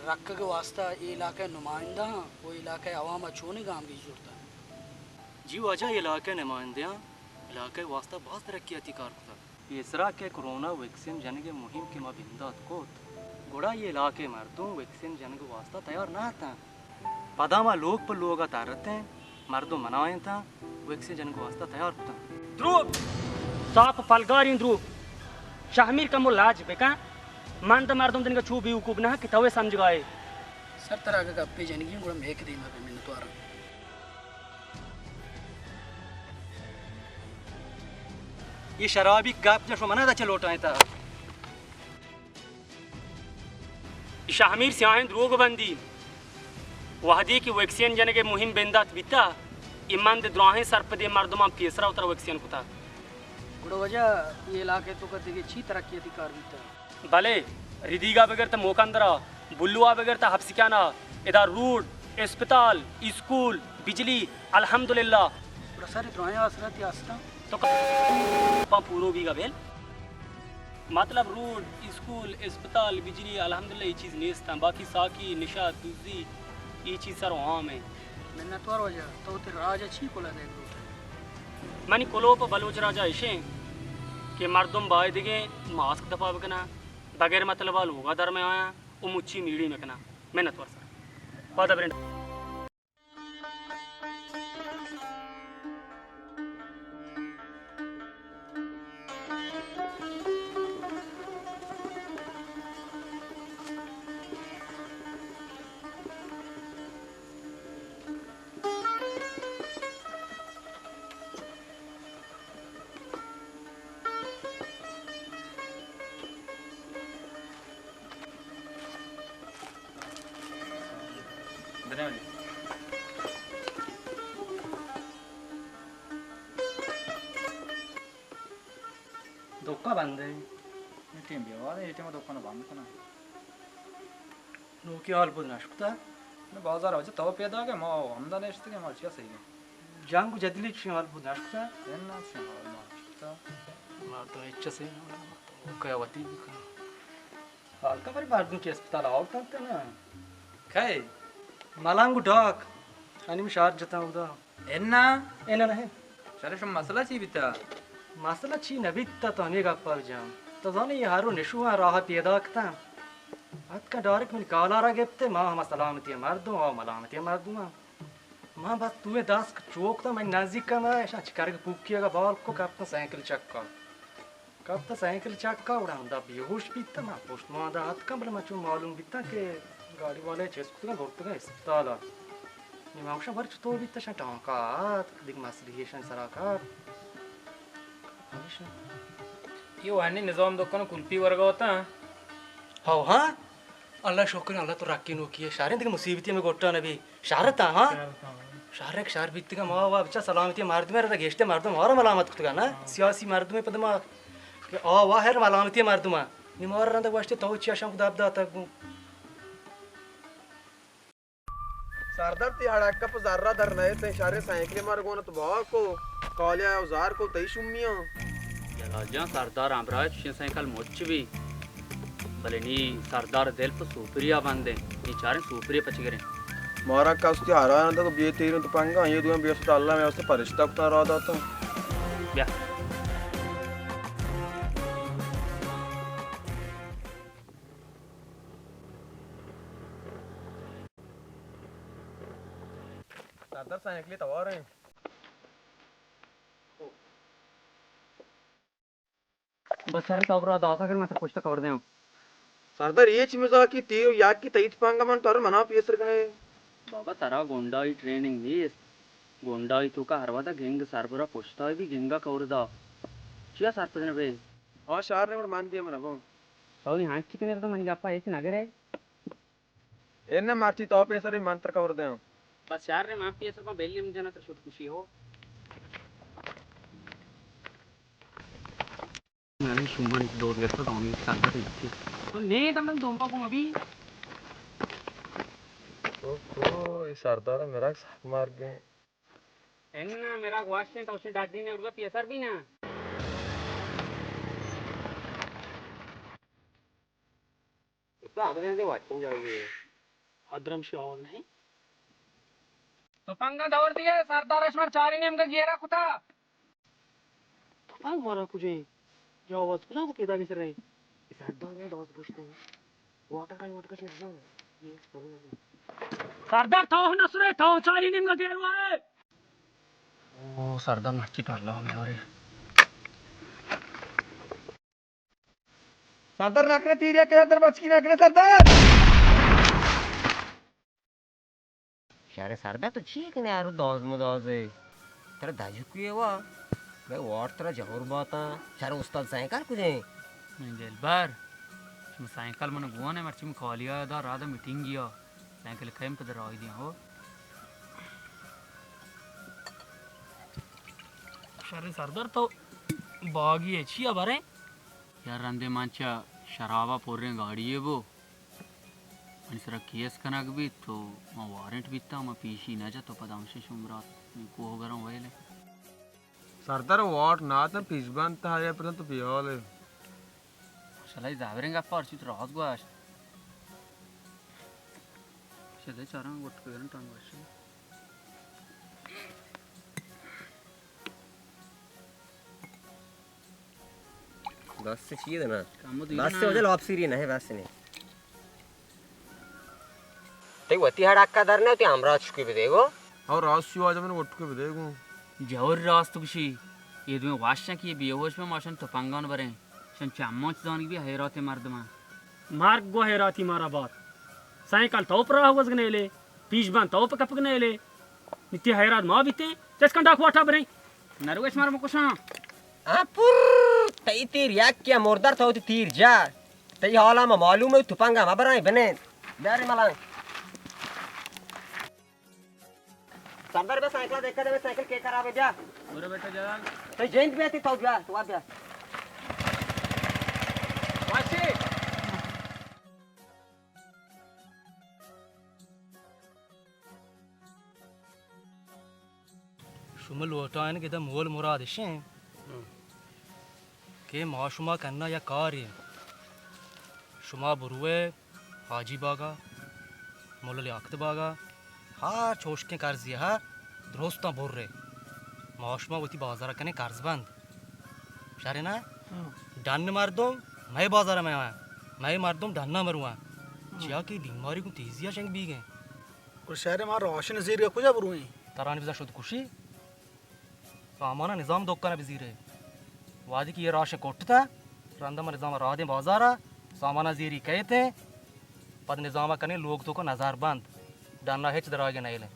رکگ ء واسطہ ای علاقہ ء نمائندہ آں و علاقہ ء عوام ء چونیں گامگیج زرتگ؟ جی واجہ، ای علاقہ ء نمائندہ آں۔ علاقہ ء واسطہ باز ترقیاتی کار کتگ۔ پیسرا کہ کرونا ویکسین جنگ ء مہم کہ ما بندات کت، گڑا اے علاقہ ء مردم ویکسین جنگ ء واسطہ تیار نہ اتاں۔ پدا ما لوگ پہ لوگ ء ترتیں، مردم منائینتاں، ویکسین جنگ ء واسطہ تیار کتاں۔ دروگ! صاف پلگاریں دروگ! شہمیر کمو لاج بکن، من دہ مردم دنگا چو بیوقوف نہ کہ توے سمجھگائے۔ سر ترا اگہ گپے جنگی گڑا میک دیما بہ منتواراں۔ اے شرابی گپ جا شما نہ دا چہ لوٹائیں تا۔ اے شاہ میر سیاہیں دروگ بندی۔ وہدی کہ ویکسین جنگ ء مہم بندات بیتا، اے مند دراہیں سرپدیں مردماں پیسرا وترا ویکسین کتا۔ گڑا واجہ، اے علاقہ ءِ توکا دگہ چی ترقیاتی کار بیتگ؟ بلے، ردیگا بگر تہ موکندرا، بلوا بگر تہ حبسخانہ، ادا روڈ، اسپتال، اسکول، بجلی، الحمدللہ۔ گڑا سر، درائیں آسراتی ہستاں؟ تو ک-، پاں پورو بیگا بیل۔ مطلب، روڈ، اسکول، اسپتال، بجلی، الحمدللہ، اے چیز نیستاں۔ باقی ساکی، نشہ، دزی، اے چیز سر عام ایں۔ منتوار واجہ، تو وتی راج ءَ چی کلوہ دئیگ لوٹ ئے؟ منی کلوہ پہ بلوچ راج ءَ اش ایں کہ مردم بایدگیں ماسک دپا بکناں، بغیر مطلب ءَ لوگ ءَ در میایاں و مچی میڑی مکناں۔ منتوار سر۔ پادا برنڈ۔ دکا بند ایں۔ اے ٹیم بیا وارے، اے ٹیم دکان بند کناں۔ نوکی حال بود نشکتا؟ نہ، بازار وجہ تو پیدا کہ ما ہمدا نشتگیں، ما چیا صحیح ایں۔ جنگ و جدلی چی حال بود نشکتا؟ انا چی حال ما نشکتا۔ ما تو اچ صحیح نہ، تو کہ وتی بکن۔ حال کا پر مردم چی اسپتال آورتنت نا؟ کئے؟ ملنگ و ڈاک۔ انیم شار جتاں اودا۔ انا؟ انا نہ۔ شر، شما مسئلہ چی بیتا؟ مسئلہ چی نہ بیتا، تو ہمے گپا بجن۔ تو زانے، اے ہر رو نشوہاں راہ پیدا کتاں۔ اتکاں ڈائریکٹ منی کالارا گپتے، ما ہما سلامتی مردم، آ ملامتی مردم۔ ما بس دوئیں دست چوک تا، من نزیک ما اشاں چکرگ پوکی اگا بال کو کپتاں سائیکل چکا۔ کپت سائیکل چکا، گڑا ہمدا بے ہوش بیت۔ من پشت مان دا اتکاں، بلے من چون معلوم بیتاں کہ گاڑی والے چست کتگاں، برتگاں اسپتالا۔ نی من گوشاں، بر چطور بیت؟ شان ٹانکا آتک، دگہ مسئلہ ایشان سرا کار۔ ہمیشہ۔ یہ وانی نظام دکان کلپی ورگا ہوتا۔ ہاو ہاں۔ اللہ شکر، اللہ تو رکھی نوکی ہے۔ شاریں دگہ مصیبتی ہمیں گوٹا نبی۔ شہر تا، ہاں؟ شہر تا، ہاں۔ شہر ایک شہر بیتگا، ما وا بچا سلامتی مردم ہے، گیشتے مردم مارا ملامت کتگا نا؟ ہاں۔ سیاسی مردم پد ما کہ آ وا ہر ملامتی مردم ہے۔ نی مارا رندا گوشتے تو چیا شان خدا داتا گو۔ سردار تی ہڑکا پہ زرا در نئے تیں، شارے سائیکلے مار گون تو با کو، کالیا او زار کو تئی شمیاں۔ یلا جان، سردار ہمراہ چشیں سائیکل مچ بی۔ بلے نی سردار دل پہ سوپریا بندیں، نی چاریں سوپری پچ گریں۔ مارا کستی ہرا نہ دگ بے تیروں تو پنگا، یہ دوئیں بے ستا اللہ میں واسطے پرشتہ کتا را داتا۔ بیا۔ سردار سائیکلے توار ہیں۔ بس سر، تو برا داتا کر، من تر پشت کور دیاں۔ سردار، یہ چی مزاکی تیر و یاکی تئیت پانگا من تر منا پیسر کنے؟ بابا، ترا گونڈائی ٹریننگ نیست۔ گونڈائی تو کا ہر ودا گنگ سربرا پشتا بی گنگا کور دا۔ چیا سرپد نہ بے؟ ہاں، شار نے گڑ من دے منا گون۔ تو نی ہنچی کنے تو منی گپا ہچ نہ گرے۔ اے نہ مرچی تو پیسر من تر کور دیاں۔ بس شار نے من پیسر ما بیلی من جنا تر شد خوشی ہو۔ من شومان دود گرتا تو ہمیں سردار ایتی۔ تو نے تم دومبا کو ابھی۔ او، او، یہ سردار میرا ساتھ مار گئے۔ انا میرا گواشتیں تو اسے ڈاڈی نے اڑگا پیسر بھی نا۔ اتنا آدمی دے واچن جاگے۔ ادرم شی آواز نہیں۔ تو پنگا دور دیے، سردار اشمر چاری نیم کا گیرا کتا۔ تپنگ مارا کجیں؟ یا آواز کجا کو پیدا گچ رہے؟ سردار نے داس گوشتے۔ واٹر کا، واٹر کا چیز نہ۔ سردار تھا نہ سرے، تھا چاری نیم کا گیروا ہے۔ او سردار مچی ٹالو میارے۔ سردار نہ کنے تیریا کہ سردار بچکی نہ کنے سردار۔ شارے سردار تو چی کنے آرو داز مدازے؟ ترا دجکوی وا۔ میں وارت ترا جہور باتا۔ شارے استاد سائیکل کجے؟ من دلبر، شما سائیکل من گوانے، مرچی من کالیا دا، رادا میٹنگیا۔ سائیکل کئیم پدر آئی دیاں ہو۔ شر سردار تو۔ باگی ءَ چیا بریں؟ یار، رندے من چہ شراب ءَ پریں گاڑی یے بو، منی سرا کیس کنگ بیت تو من وارنٹ بیتاں، من پیشی نہ جت، تو پدا ہمشہ شمبرات کوہ گرم ویلے۔ سردار، واٹ ناتن پیش بند تہا یا پرن تو بیال ئے۔ ماشاءاللہ، اے زابریں گپا ہرچی تو راست گوشت۔ شدے چاراں گٹ پہ گرن ٹانگ وشی۔ بس چیے دنا؟ کمو دیر بس نہ۔ وجہ لاپ سیری نہ، بس نہیں۔ تئی وتی ہڑکا در نہ، تئی ہمراہ چکے بدے گو۔ او راست شو، آجا من وٹکے بدے گو۔ جور راست گشی، یہ دویں واشاں کہ یہ بیہوش میں ماشن تپنگان بریں۔ شن چماں چ زانگ بی حیرات مردماں۔ مرگ گو حیراتی مارا بات۔ سائیکل تو پر راہ وزگ نیلے، پیش بند تو پر کپگ نیلے۔ نتی حیرات ما بیتے، چس کن ڈاک واٹا بریں۔ نروش مار مکشاں۔ آ پر، تئی تیر یک کیا مردر تو تیر جا۔ تئی حالا ما معلوم ہے، تپنگا ما برائیں بنے۔ بیارے ملائیں۔ سردار، بیا سائیکل دیکھ دے، سائیکل کے خراب ہے، بیا۔ برو بیٹا جلال۔ تو جینت بیا، تو بیا، تو بیا۔ واشی۔ شما لوٹائن کہ دا مول مراد اشیں کہ ما شما کننا یا کاری، شما بروے حاجی باگا، ملا لیاقت باگا، ہر چوشکیں قرضی ہا درستاں برے۔ ما شما وتی بازار کنیں قرض بند۔ شرے نا؟ ہاں۔ ڈن مردم مئے بازار میں آئیں، مئے مردم ڈنا مرواں۔ ہاں۔ چیا کہ بیماری کو تیزی شنگ بیگیں۔ اور شہر ما راشن زیر کجا برویں؟ ترانی بزن شد کشی۔ سامانا نظام دکان بزیرے۔ وادی کہ یہ راش کٹتا، رندا ما نظام را دیں بازارا، سامانا زیری کہتے، پد نظام کنے لوگ تو کو نظر بند، ڈنا ہچ دراگے نیلے۔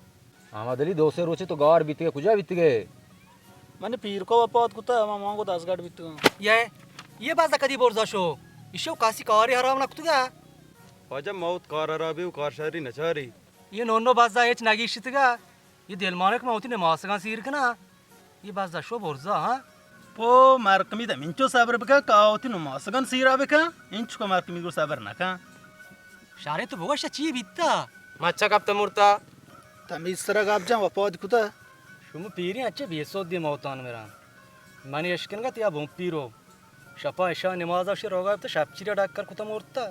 احمد علی، دو سے روچے تو گار بیتگے، کجا بیتگے؟ من پیر کو وپات کتا، ما مانگو دزگڑ بیتگاں۔ یہ، یہ بازا کدی برزا شو؟ ایشو کاسی کاری حرام نہ کتگا؟ واجہ موت کار حرابی و کار شری نچاری۔ یہ نونو بازا ہچ نگیشتگا؟ یہ دلمانک ما وتی نماسگاں سیر کنا۔ یہ بازا شو برزا، ہاں؟ پو مرکمی دا منچو صبر بکا، کا وتی نماسگاں سیرا بکا، انچو کا مرکمی گو صبر نکا۔ شارے تو بگوش چی بیتا؟ مچا کپتا مرتا۔ تمیز سرا گپ جان وپاد کتا۔ شما پیری اچے بے سود دی موتان مرا۔ من اشکنگا تیا بون پیرو۔ شپا عشاء نمازا شی روگا تو شپ چیرا ڈکر کتا مرتا۔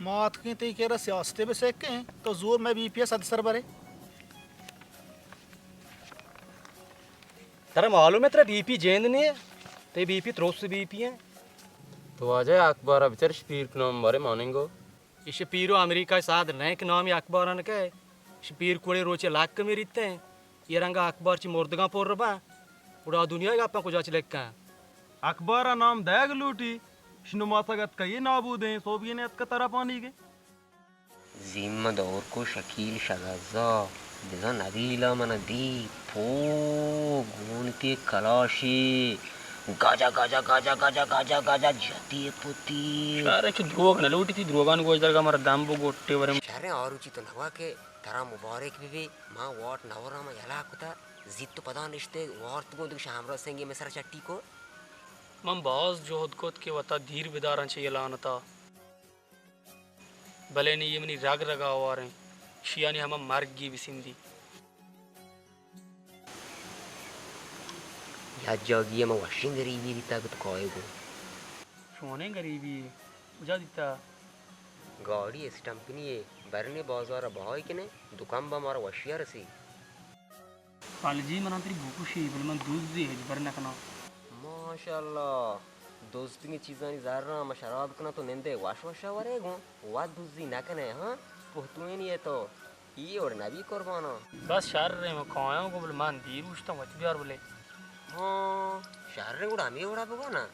ما اتکیں تئی کرا سیاستے بہ سکیں، تو زور مئے بی پی ء سد سر برے۔ ترا معلوم ہے ترا بی پی جیند نہیں ہے، تئی بی پی تروس بی پی ہے۔ تو واجہ اخبار ء بچار، اش پیر ک نام بارے ماننگو۔ اش پیر و امریکہ ساد نئے ک نامی اخباران کہ اش پیر کوڑے روچے لاک میریتے۔ یہ رنگا اخبار چی مردگاں پر بن۔ گڑا دنیا گپاں کجا چ لکھاں؟ اخبار ء نام دئیگ لوٹی، شنو ماسگ اتکا یہ نابودیں، سوبینے اتکا ترا پانیگیں۔ زیم دور کو شکیل شگزا، بزاں نبیلا من دی، پو گونتی کلاشی، گاجا گاجا گاجا گاجا گاجا گاجا جتی پتی۔ شارے چو دروگ نہ لوٹی، تی دروگان گوش درگا مر دم بو گوٹے ورم۔ شارے آروچی تو نوا کہ ترا مبارک بی بی، ما واٹ نورا ما یلا کتا۔ زیت و پدا نشتے وارت گوں دگہ شامرا سنگے مئے سرا چٹی کو۔ من باز جہد کت کہ وتا دیر بداراں چہ یہ لعنتا، بلے نی یہ منی رگ رگا ہواریں، شیانی ہما مرگی بسندی۔ یا جاگی ما وشیں گریبی دیتا کہ تو کائے گوں۔ چونیں گریبی؟ کجا دیتا؟ گاڑی اسٹمپنی ء برنے بازار ء بہائی کنے، دکان با مارا وشیا رسی۔ خالجی، منا تری بکشی، بلے من دزی ہچبر نہ کناں۔ ماشاءاللہ، دزتگیں چیزانی زراں ما شراب کناں تو نندے وش وشا ورے گوں، وت دزی نہ کنے، ہاں؟ پہتوینی ہے تو، یہ وڑ نبی قرباناں۔ بس شر ہے، من کایاں گوں، بلے من دیر اوشتاں، وت بیار بلے۔ ہاں، شر ہے، گڑا ہمے وڑا بگو نا۔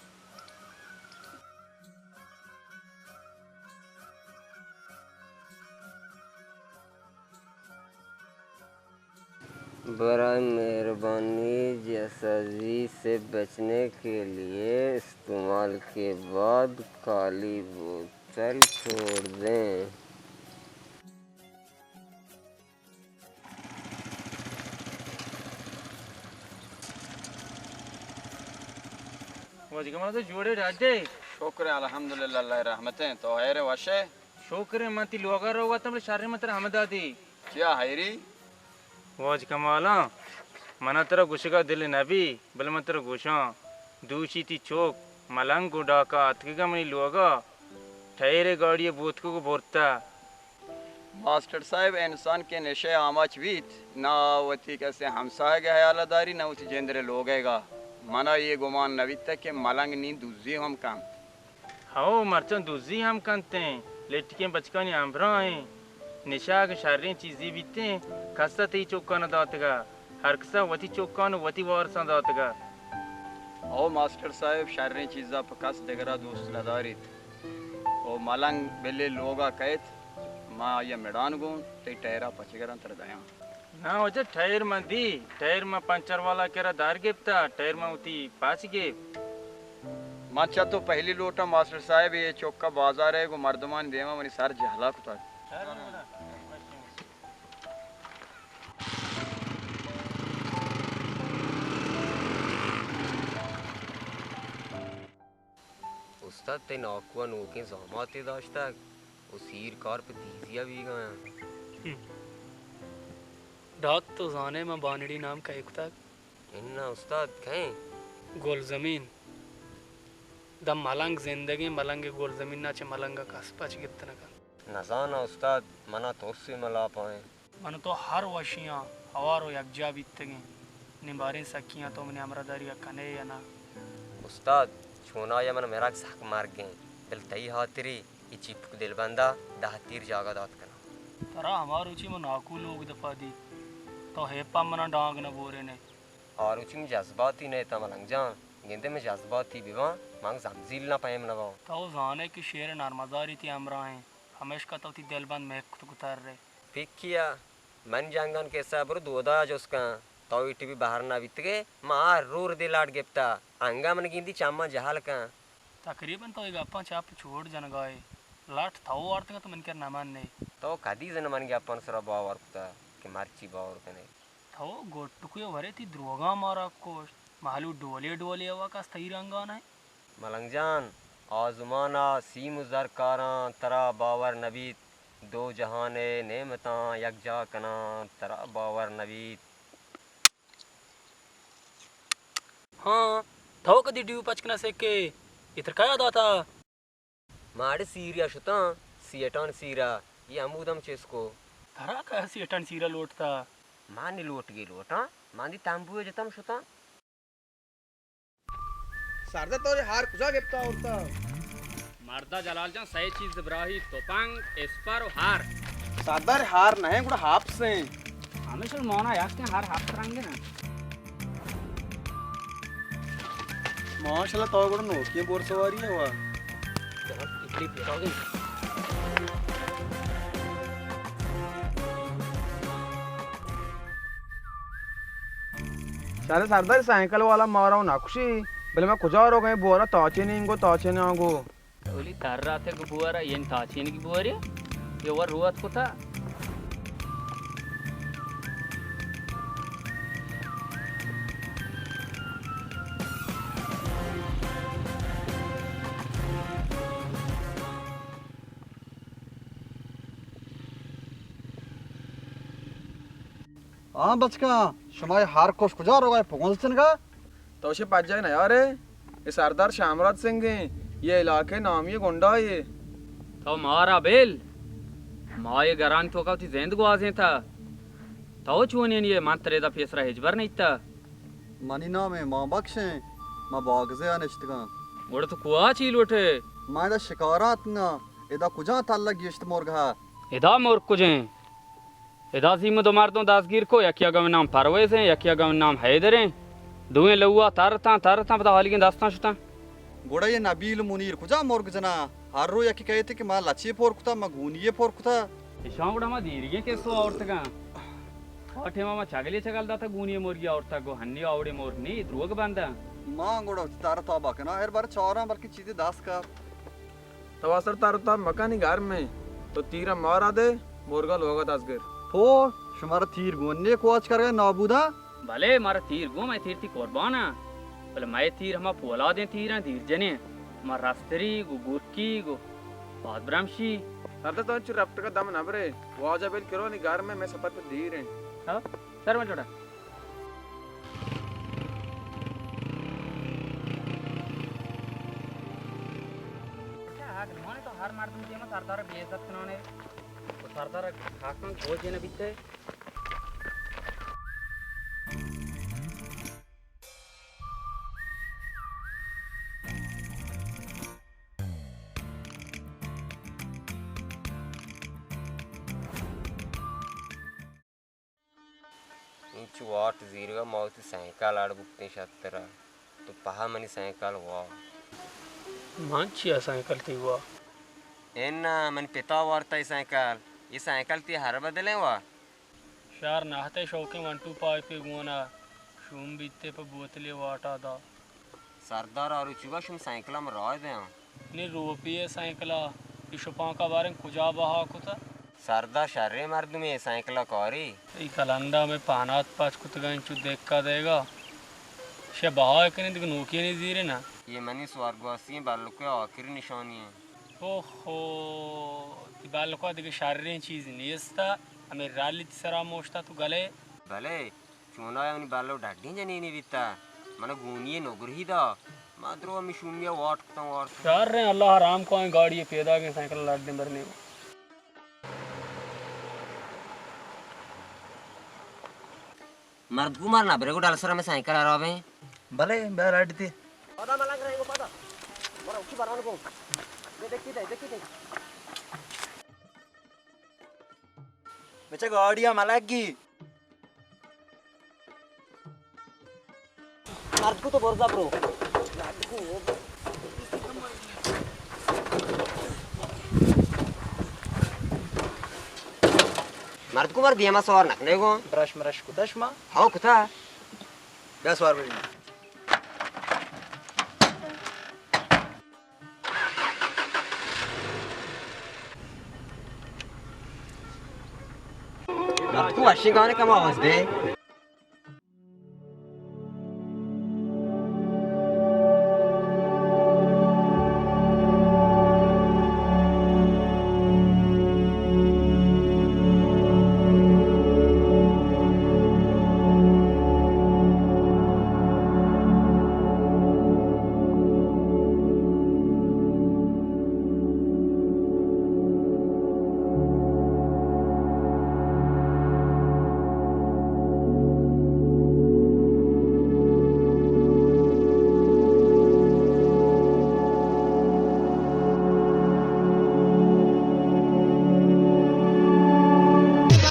برائے مہربانی جعلسازی سے بچنے کے لیے استعمال کے بعد خالی بوتل چھوڑ دیں۔ واجہ کمال، تو جوڑے ڈاڈے؟ شکر الحمدللہ، اللہ رحمت ہیں۔ تو خیر وش ہے؟ شکر ہے، من تی لوگا روگا تم، بلے شریں من ترا ہمدا دی۔ چیا خیری؟ واجہ کمالاں، منا ترا گوشگا دل نبی، بلے من ترا گوشاں، دوشی تی چوک ملنگ گوں ڈاکا اتکگا منی لوگا، ٹائرے گاڑی بوتکگ و برتا۔ ماسٹر صاحب، انسان کہ نشہ آماچ بیت، نہ وتی کسے ہمساہگ ء حیال ء داری، نہ وتی جندر لوگ ء گا۔ منا یہ گمان نہ بیتگ کہ ملنگ نی دزی ہم کنت۔ ہو، مرچاں دزی ہم کنتیں، لٹکیں بچکانی ہمراہیں۔ نشہ اگاں شریں چیزے بیتیں، کس ء تئی چکاں نہ داتگا۔ ہر کسا وتی چکاں و وتی وارساں داتگا۔ او ماسٹر صاحب، شریں چیزا پہ کس دگرا دوست نداریت۔ او ملنگ بلے لوگا کئیت، ما آئیا مڑان گوں، تئی ٹائرا پچگراں ترا دیاں۔ نا واجہ، ٹائر من دی، ٹائر من پنچر والا کرا دار گپتا، ٹائر من وتی پچ گپت۔ من چہ تو پہلی لوٹاں ماسٹر صاحب، اے چکا بازارے گوں مردمانی دیما منی سر جہلا کتگ۔ استاد، تئی ناکو ء نوکیں زاماتے داشتگ و سیر کار پہ تیزی ء بیگا انت۔ ہم۔ ڈاک، تو زانے من بانڑی نام کئے کتگ؟ اناں استاد، کئے؟ گلزمین۔ داں ملنگ زندگیں، ملنگ گلزمین ء چہ ملنگ ء کس پچ گپت نہ کنت۔ نزاناں استاد، منا ترسے ملاپائیں۔ من تو ہر وشیاں ہوار و یکجا بیتگیں۔ نی باریں سکیاں تو منی ہمراہداری ء کنے یا نہ؟ استاد، چونایا من مرگ سک مرگیں، بل تئی ہاتری اے چیپک دلبندا دہ تیر جاگہ دات کناں۔ ترا ہما روچی من ناکو لوگ دپا دیت، تو ہیپا منا ڈانگ نہ بورینے۔ آ روچی من جذباتی نہ اتاں ملنگ جان، گندے من جذباتی بباں، من زمزیل نہ پیم نہ باں۔ تو زانے کہ شیر نرمزاری تی ہمراہیں، ہمیشکا تو تی دلبند مہک کتگ ترے۔ پکیا، من جنگان کسہ برو دودا جست کن، تو ایٹی بھی بہر نہ بیتگے، ما آ رور دی لاٹ گپتا، انگا من گندی چماں جہل کن۔ تقریباً تو اے گپاں چپ چوٹ جنگائے، لٹ تو وارتگ تو من کر نہ من نے۔ تو کدی زن من گپان سرا باور کتا کہ مرچی باور کنے؟ تو گٹکوے ورے تی دروگاں مارا کوشت، مہلو ڈولے ڈولے ہوا کس تئی رنگا نہ۔ ملنگ جان، آزمانا سیم و زر کاراں ترا باور نہ بیت، دو جہان ء نعمتاں یکجا کناں ترا باور نہ بیت۔ ہاں، تو کدی ڈیو پچ کنہ سکے، اتر کیا داتا؟ ماڑے سیریا شتاں، سیٹان سیرا، یہ ہمودم چسکو۔ ترا کیا سیٹان سیرا لوٹتا؟ مانی لوٹگی لوٹاں، مانی تمبوے جتم شتاں۔ سردار، تو یہ ہار کجا گپتا آورتا؟ مردا جلال جان، سئے چیز براہی، تپنگ، اسپر و ہار۔ سردار، ہار نہ ہیں، گڑا ہاپس ہیں۔ ہمیشہ مانا یک ہیں، ہار ہاپس رنگ ہے نا۔ ماشاءاللہ، تو گڑا نوکی بور سواری ہے وا۔ چلو، اتنی پیٹا ہو گئی۔ شاید سردار سائیکل والا مارا و نکشی، بلے ما کجا روگئے بورا تاچے نینگو، تاچے نانگو۔ اولی تر راتگ بورا، ین تاچینگی بوری، یہ ور روت کتا۔ ہاں بچکاں، شما یہ ہر کش کجا روگا، پگونز چنگا؟ تو شے پجائی نیارے، اے سردار شامراد سنگھ ہیں، یہ علاقے نامی گنڈا ہے۔ تو مارا بیل، ما یہ گران تو کا تی زند گوازیں تھا۔ تو چونین یہ من ترے دا پیسرا ہچبر نہیں تا۔ منی نام ہے ماں بخش ہیں، ما باغزے آ نشتگاں۔ گڑا تو کوا چی لوٹے؟ ما ادا شکارات نا، ادا کجا تلگ گیشت مرگ ہا؟ ادا مرگ کجیں؟ ادا زی من دو مردم دزگیر کو، یکی ء گوں نام پرویز ہیں، یکی ء گوں نام حیدر ہیں۔ دوئیں لوا ترتاں، ترتاں، پدا حالیگیں دستاں شتاں۔ گڑا یہ نبیل منیر کجا مرگ جنا؟ ہر رو یکی کہتے کہ ما لچے پر کتا، ما گونیے پر کتا۔ اشاں گڑا ما دیریگیں کسو آورتگاں۔ آ ٹیما ما چگلے چگل داتا گونی مرگی آورتا، گو ہنی آوڑے مرگ نی، دروگ بنداں۔ ما گڑا تر تابا کنا، ہر بار چاراں بلکہ چیزے دست کا۔ تو آسر تر تاب مکنی گرم ہیں۔ تو تیرا مارا دے، مرگا لوگا دزگر۔ پو، شمارا تیر گون نے کوچ کرگا نابودا؟ بلے، مارا تیر گون، میں تیر تی قربانا۔ بلے مئے تیر ہما پولادیں تیراں دیر جنیں۔ ما رستری گو گورکی گو پاد برمشی۔ سردار تو انچو رپٹگا دم نہ برے۔ واجہ بل کرو نی گھر میں، میں سفر پہ دیر ہیں۔ ہاں، شر من چھوڑا۔ تو ہر مردم دیما سردار بے عزت کنانے۔ تو سردار حقاں گوجے نہ بیتے۔ انچو واٹ زیرگا ما وتی سائیکل اڑ بکتیں شترا۔ تو پہا منی سائیکل وا۔ من چیا سائیکل تی وا؟ انا، من پتا وارتا ای سائیکل۔ یہ سائیکل تی ہر بدلیں وا۔ شہر نہتے شوقیں ون ٹو فائیو پہ گونا شوم بیتے پہ بوتلے واٹا دا۔ سردار آروچی با شوم سائیکلا من راہ دیاں۔ نی روپی ء سائیکلا، ای شپانکا باریں کجا بہا کتا؟ سردار شریں مردمے، سائیکلا کاری۔ ای کلنڈا میں پانات پچ کتگا انچو دکا دیگا۔ شے بہا کنی دگہ نوکی نی زیرے نا۔ یہ منی سوارگواسی بلکو آخری نشانی ہے۔ اوہو، تی بلکو دگہ شریں چیز نیستا، ہمیں رالی تی سرا موشتا تو گلے۔ بلے، چونایا منی بلو ڈڈیں جنینے بیتا، من گونی نگرہی دا، ما درو ہمی شومیا واٹ کتاں وارت۔ شریں، اللہ حرام کو آئیں گاڑی پیداگیں سائیکل لڈیں برنے۔ مرد کو مار نہ برے کو ڈال سر ہمیں سائیکل آرابیں۔ بلے، بیا لڈ تی۔ پدا ملنگ رہے گو پدا۔ مرا اچھی باران کو۔ دے دیکھی دے، دیکھی دے۔ بچہ گاڑی ہم الگ گی۔ مرد کو تو برزا برو۔ مرد کو مر بیما سوار نکنے گو۔ برش مرش کتش ما۔ ہاو کتا۔ بیا سوار بجن۔ مرد کو وشی گانے کم آواز دے۔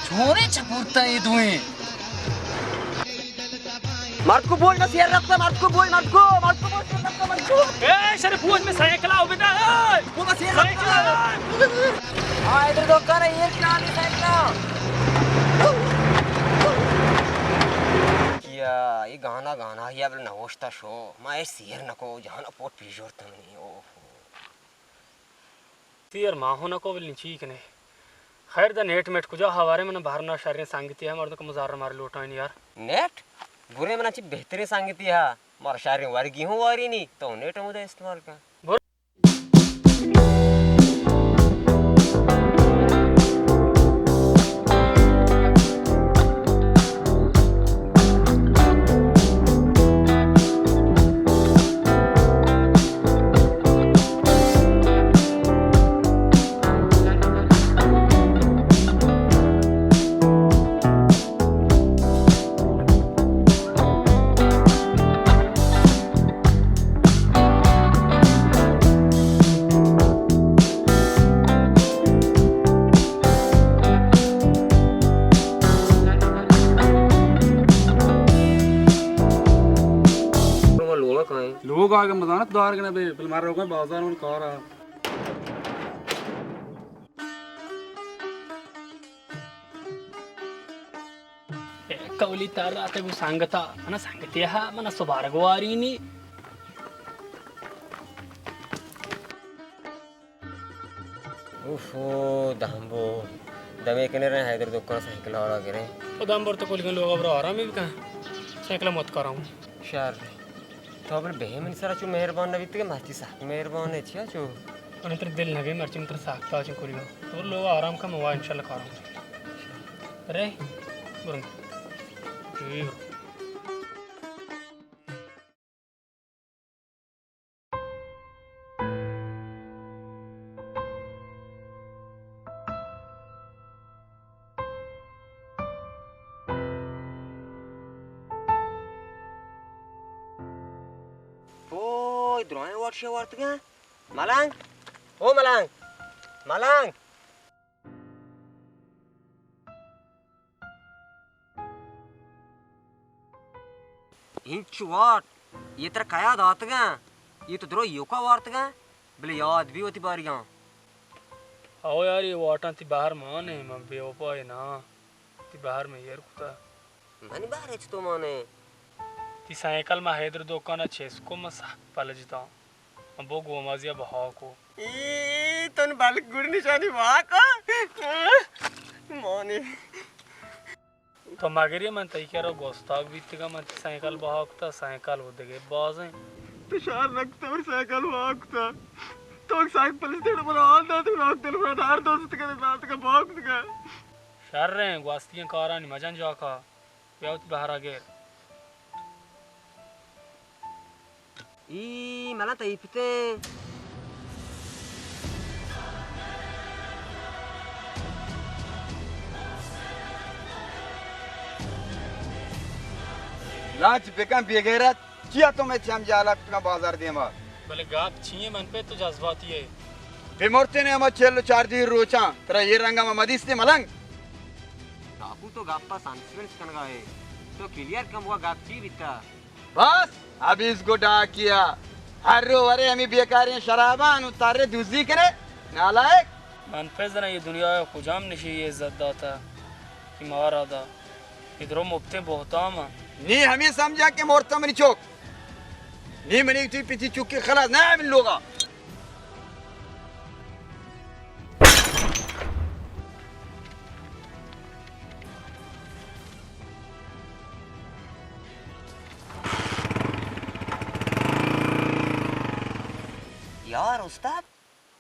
چونیں چپورتا اے دوئیں؟ مرد کو بوج نہ سیر رکھتا، مرد کو بوج، مرد کو، مرد کو بوج سیر رکھتا، مرد کو۔ اے شر بوج میں سائیکل آؤ بیٹا، اے۔ وہ بس سیر رکھتا۔ سائیکل۔ ہاں، ادھر دکان ہے، ایر کیا نہیں سائیکل۔ کیا، یہ گانا گانا ہی اب نوشتا شو، ما اے سیر نکو، جہان پوٹ پیجور تمنی، اوہ۔ تیر ماہو نہ کو بلیں چی کنے۔ خیر دا نیٹ میٹ کجا ہوارے من بہرنا شریں سنگتی ہے مردم کو مزار مار لوٹائیں یار۔ نیٹ؟ برے منا چی بہترین سنگتی ہے۔ مار شریں ورگی ہوں واری نی تو نیٹ ہوں دے استعمال کن۔ لوگ آگے مزانت دار گنا بے، بل مار روگا بازار من کارا۔ کولی تر آتے گو سنگتا، منا سنگتی ہا، منا سبارگ وارینی۔ اوفو، دمبو۔ دمے کنے رہے حیدر دکان سائیکل والا گرے۔ او دمبر تو کلگن لوگ ابرو آرام بھی کن۔ سائیکل مت کرم۔ شر۔ تو بل بہ منی سرا چو مہربان نہ بیتگ، مرچی سک مہربان ئے، چیا چو؟ من تر دل نہ گئے، مرچی من تر سک تاچن کریگا۔ تو لوگ آرام کن، من وا انشاءاللہ کارم۔ رے، برو۔ جی برو۔ اوئے، درائیں واٹ شے وارتگاں۔ ملنگ! او ملنگ! ملنگ! انچو واٹ، یہ ترا کیا داتگاں؟ یہ تو درو یوکا وارتگاں، بلے یاد بھی وتی باریگاں۔ او یار، یہ واٹاں تی بہر مانے، من بے وفا نہ، تی بہر میں ایر کتا۔ منی بہر اچ تو مانے۔ تی سائیکل ما حیدر دکان چیس کو، من سخت پلجتاں۔ من بو گومازی ء بہا کو۔ ای تن بلک گڑ نشانی واک۔ مانے۔ تو مگری من تئی کرا گوستاگ بیتگا، من تئی سائیکل بہا کتا، سائیکل و دگہ بازیں۔ تو شار نکتا اور سائیکل بہا کتا۔ تو سائیکل پلس تیڑ بنا حال دات، بنا دل بنا ڈار دوست کنے دات کا بہا کتا۔ شر ہیں، گواستیاں کارانی مجن جاکا۔ بیا وتی بہرا گر۔ ای ملا تئی پتیں۔ لاچ بکن بے غیرت، چیا تو میں چم جالا کتگاں بازار دیما؟ بلے گپ چی ایں من پہ تو جذباتی ئے؟ بے مرتنے ہما چل و چار دی روچاں، ترا یہ رنگا ما مدیستے ملنگ۔ ڈاکو تو گپ ء سنسپنس کنگا ئے۔ تو کلیئر کن بوا گپ چی بیتا؟ بس، ابیز گو ڈاکیا۔ ہر رو ورے ہمیں بیکاریں شراباں نو تارے دوزی کنے۔ نالائک۔ من پہ زنا یہ دنیا ء کجام نشی یہ عزت داتا کہ مارا دا۔ یہ درو مپتیں بہتام ء۔ نی ہمیں سمجھا کہ مورتا منی چوک۔ نی منی تی پتی چکی خلاص نہ من لوگا۔ یار استاد،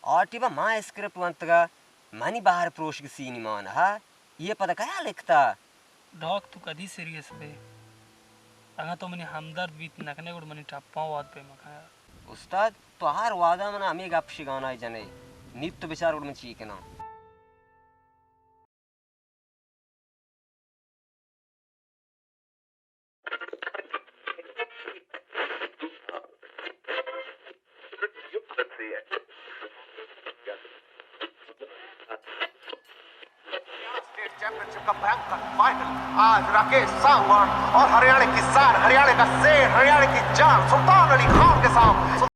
آ ٹیبا ما اسکرپٹ ونتگا، منی بہر پروشگ سینی مان ہا، یہ پدا کیا لکھتا؟ ڈاک تو کدی سیریس بے؟ اگاں تو منی ہمدرد بیت نہ کنے گڑ منی ٹپاں واد پہ مکن یار۔ استاد، تو ہر وہدا منا ہمے گپ شگانائی جنے۔ نیت تو بچار گڑ من چی کناں۔ اسٹیٹ چیمپئن شپ کا بھینکر فائنل آج راکیش سانگوان اور ہریانے کی شان، ہریانے کا شیر، ہریانے کی جان سلطان علی خان کے سامنے۔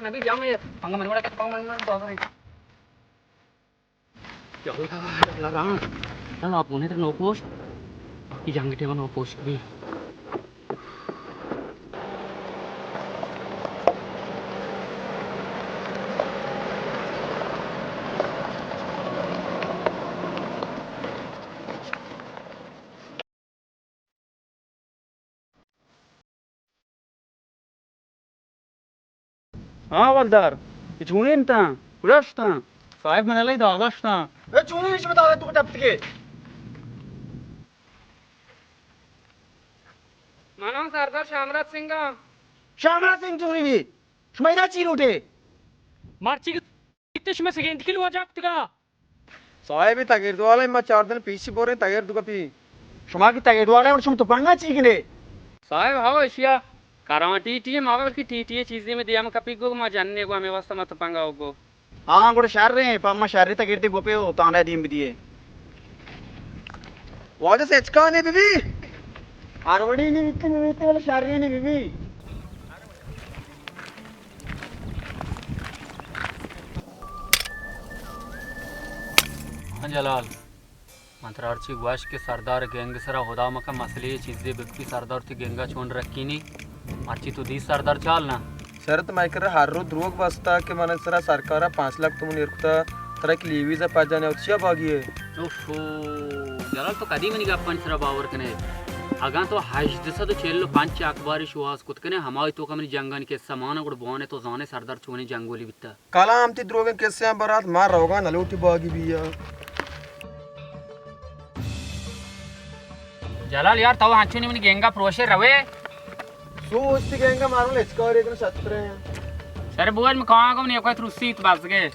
نبی، بیا میں پنگا من وڑا کہ پنگا من وڑا بازار۔ یا اللہ، یا اللہ رام۔ نہ، نہ، آپ نے تو نوپوش۔ یہ جنگ ٹیم نوپوش بھی۔ ہاں، حوالدار، اے چونیں انت؟ کجا شتاں؟ صاحب، من علی دادا شتاں۔ اے چونیں شما دادا تو ٹپتگے؟ من ہم سردار شامرات سنگھ آں۔ شامرات سنگھ چونیں بی؟ شما ادا چی لوٹے؟ مرچی کہ شما سگند کلو جاکتگا۔ صاحب، اے تگرد والا ما چار دن پیشی بوریں تگرد کپی۔ شما کہ تگرد والا ئے، شما تپنگا چی کنے؟ صاحب، ہو اشیا کران ٹی ٹی ما بلکہ ٹی ٹی چیزی میں دیم کپی گو ما جننے گو ہمیں واسطہ ما تپنگا ہو گو۔ ہاں، گڑا شر ہیں، پا ما شر تگردے گو پہ ہو تانا دیم بدیے۔ واجہ سے اچکانے بی بی۔ ہر وڑی نہیں بیتے، نہیں بیتے، والا شر نہیں بی بی۔ ہاں جلال، من ترا ہرچی گوشت کہ سردار گینگ سرا خدا مکن مسئلے چیزے بکپی، سردار تی گینگا چون رکینی، مرچی تو دی سردار چال نا۔ شرط مئے کرا ہر رو دروگ بستا کہ من سرا سرکارا پانچ لاکھ تومن ایر کتا، ترا کہ لیویزا پجانے او چیا باگی ہے؟ اوفو، جلال تو کدی منی گپانی سرا باور کنے؟ اگاں تو ہژدہ سد و چل و پنچ اخباری شواز کت کنے، ہمائی توکا منی جنگانی قصہ مانا گڑ بوانے تو زانے سردار چونیں جنگولی بیتا۔ کلام تی دروگیں قصیاں برات، ما روگاں نلوٹی باگی بیا۔ جلال یار، تو ہنچو نی منی گینگا پروشے روے۔ سو استی گینگا مارو لچکاری کن شترے۔ سر بوج میں کہاں گم نہیں کوئی ترسی تو بس گئے۔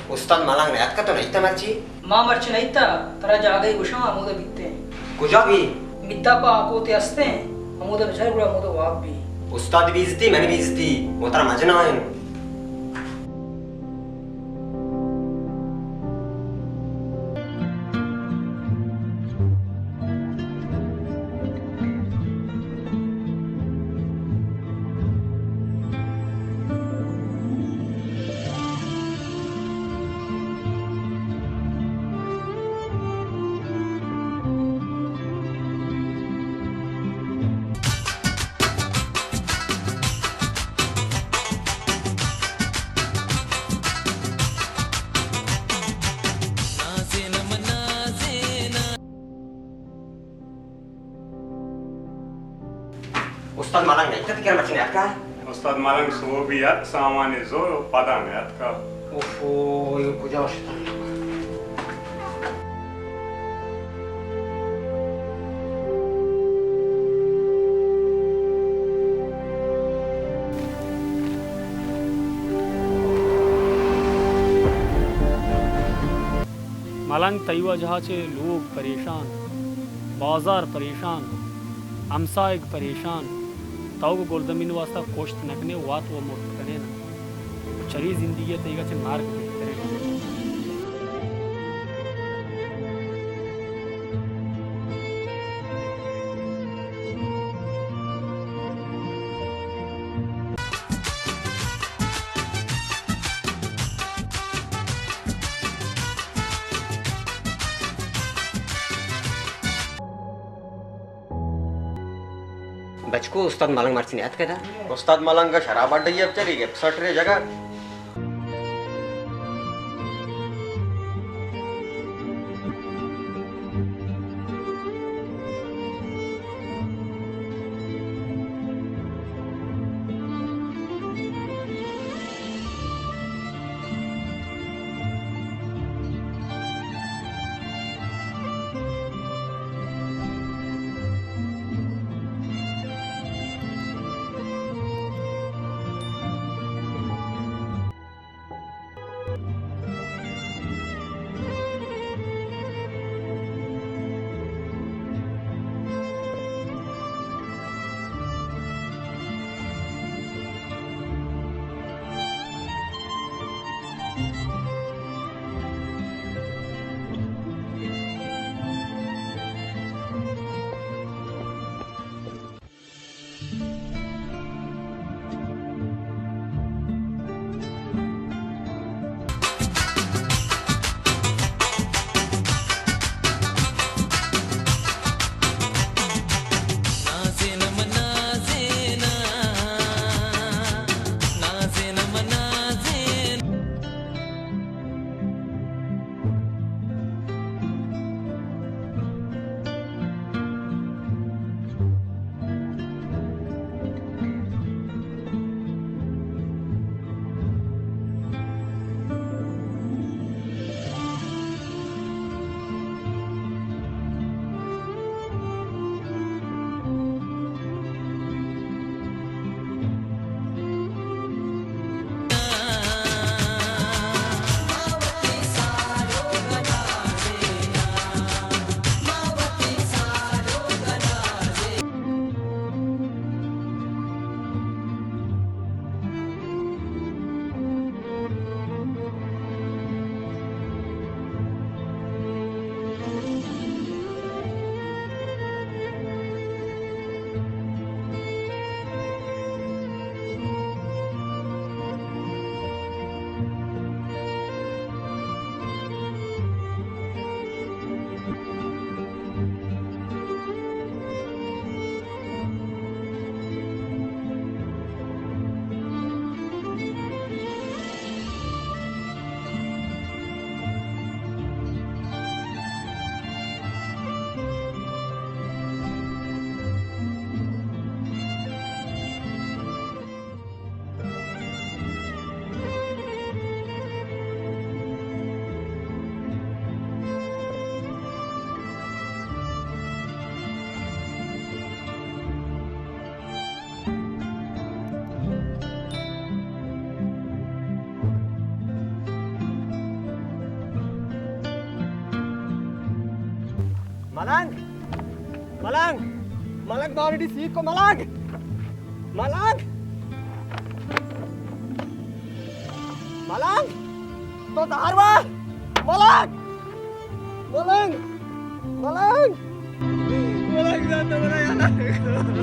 استاد ملنگ نیاتکا تو نئیتا مرچی؟ ما مرچی نئیتا، ترا جاگہے گوشاں ہمودا بیتیں۔ کجا بی؟ میتاپا آکوتے ہستیں، ہمودا بچار گڑا ہمودا واب بی۔ استاد بیزتی، منی بیزتی، وترا مجنائیں۔ استاد ملنگ نیتکا، تئی کرا مرچی نیاتکا؟ استاد ملنگ سوبی ات، سامان زور و پدا نیاتکا۔ اوفو، اے کجا شتا؟ ملنگ، تئی وجہ ءَ چہ لوگ پریشان، بازار پریشان، ہمساہگ پریشان، تو گوں گلدمین ءِ واستا کشت نہ کن ئے، وت وَ مرت کن ئے نہ۔ چرے زندگی ءَ تئیگ ءَ چہ مرگ بہتر اِنت۔ بچکو، استاد ملنگ مرچی نیاتکگ ادا؟ استاد ملنگ ءَ شراب اڈہ ءَ بچاری، گپ سٹرے جگہ۔ ملنگ! ملنگ! ملنگ داریڈی سیکو ملنگ! ملنگ! ملنگ! تو داروا! ملنگ! ملنگ! ملنگ! ملنگ جان تو بنا یار!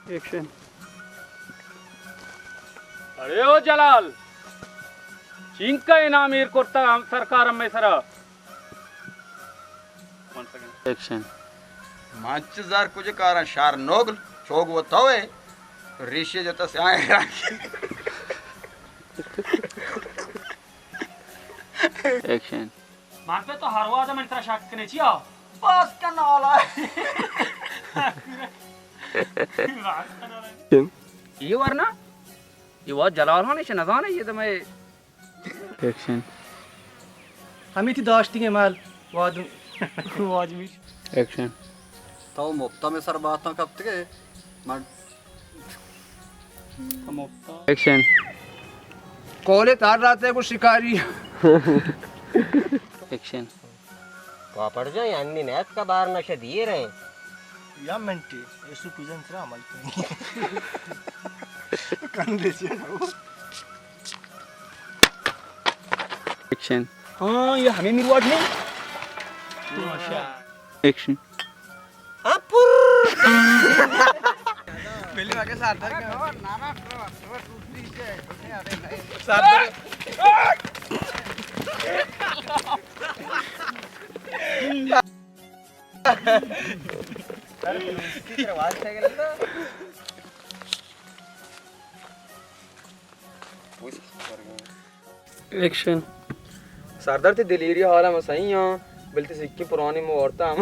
ایکشن۔ اڑے او جلال، چینکا انعام ایر کرتا ہم سرکار ہمے سرا۔ ایکشن۔ منچ زر کجا کاراں، شار نوگل چوگ و توے، ریشے جتا سیاہیں رنگ۔ ایکشن۔ من پہ تو ہر وہد من ترا شک کنے چیا؟ بس کن نالا۔ اے ورنا، اے وہد جلال ہاں، ایش نزانے، یہ تو میں ایکشن۔ ہمے تئی داشتگیں مال وادم، واجمی۔ ایکشن۔ تو مپتا میں سر باتاں کپتگے، من مپتا۔ ایکشن۔ کولے تار راتے کو شکاری۔ ایکشن۔ پاپڑ جان، انی نیت کا بار نشہ دیے رہے۔ یا منٹے، ایسو پوزن ترا عمل کنی۔ کندے سے۔ ایکشن۔ ہاں، یہ ہمیں میرواٹ نہیں۔ ایکشن۔ ہاں، پر۔ پہلے واقعہ سردار کا۔ سردار۔ ایکشن۔ سردار تئی دلیری حال ہم صحیح ہاں، بلے تئی سکیں پرانی مہارت ہم۔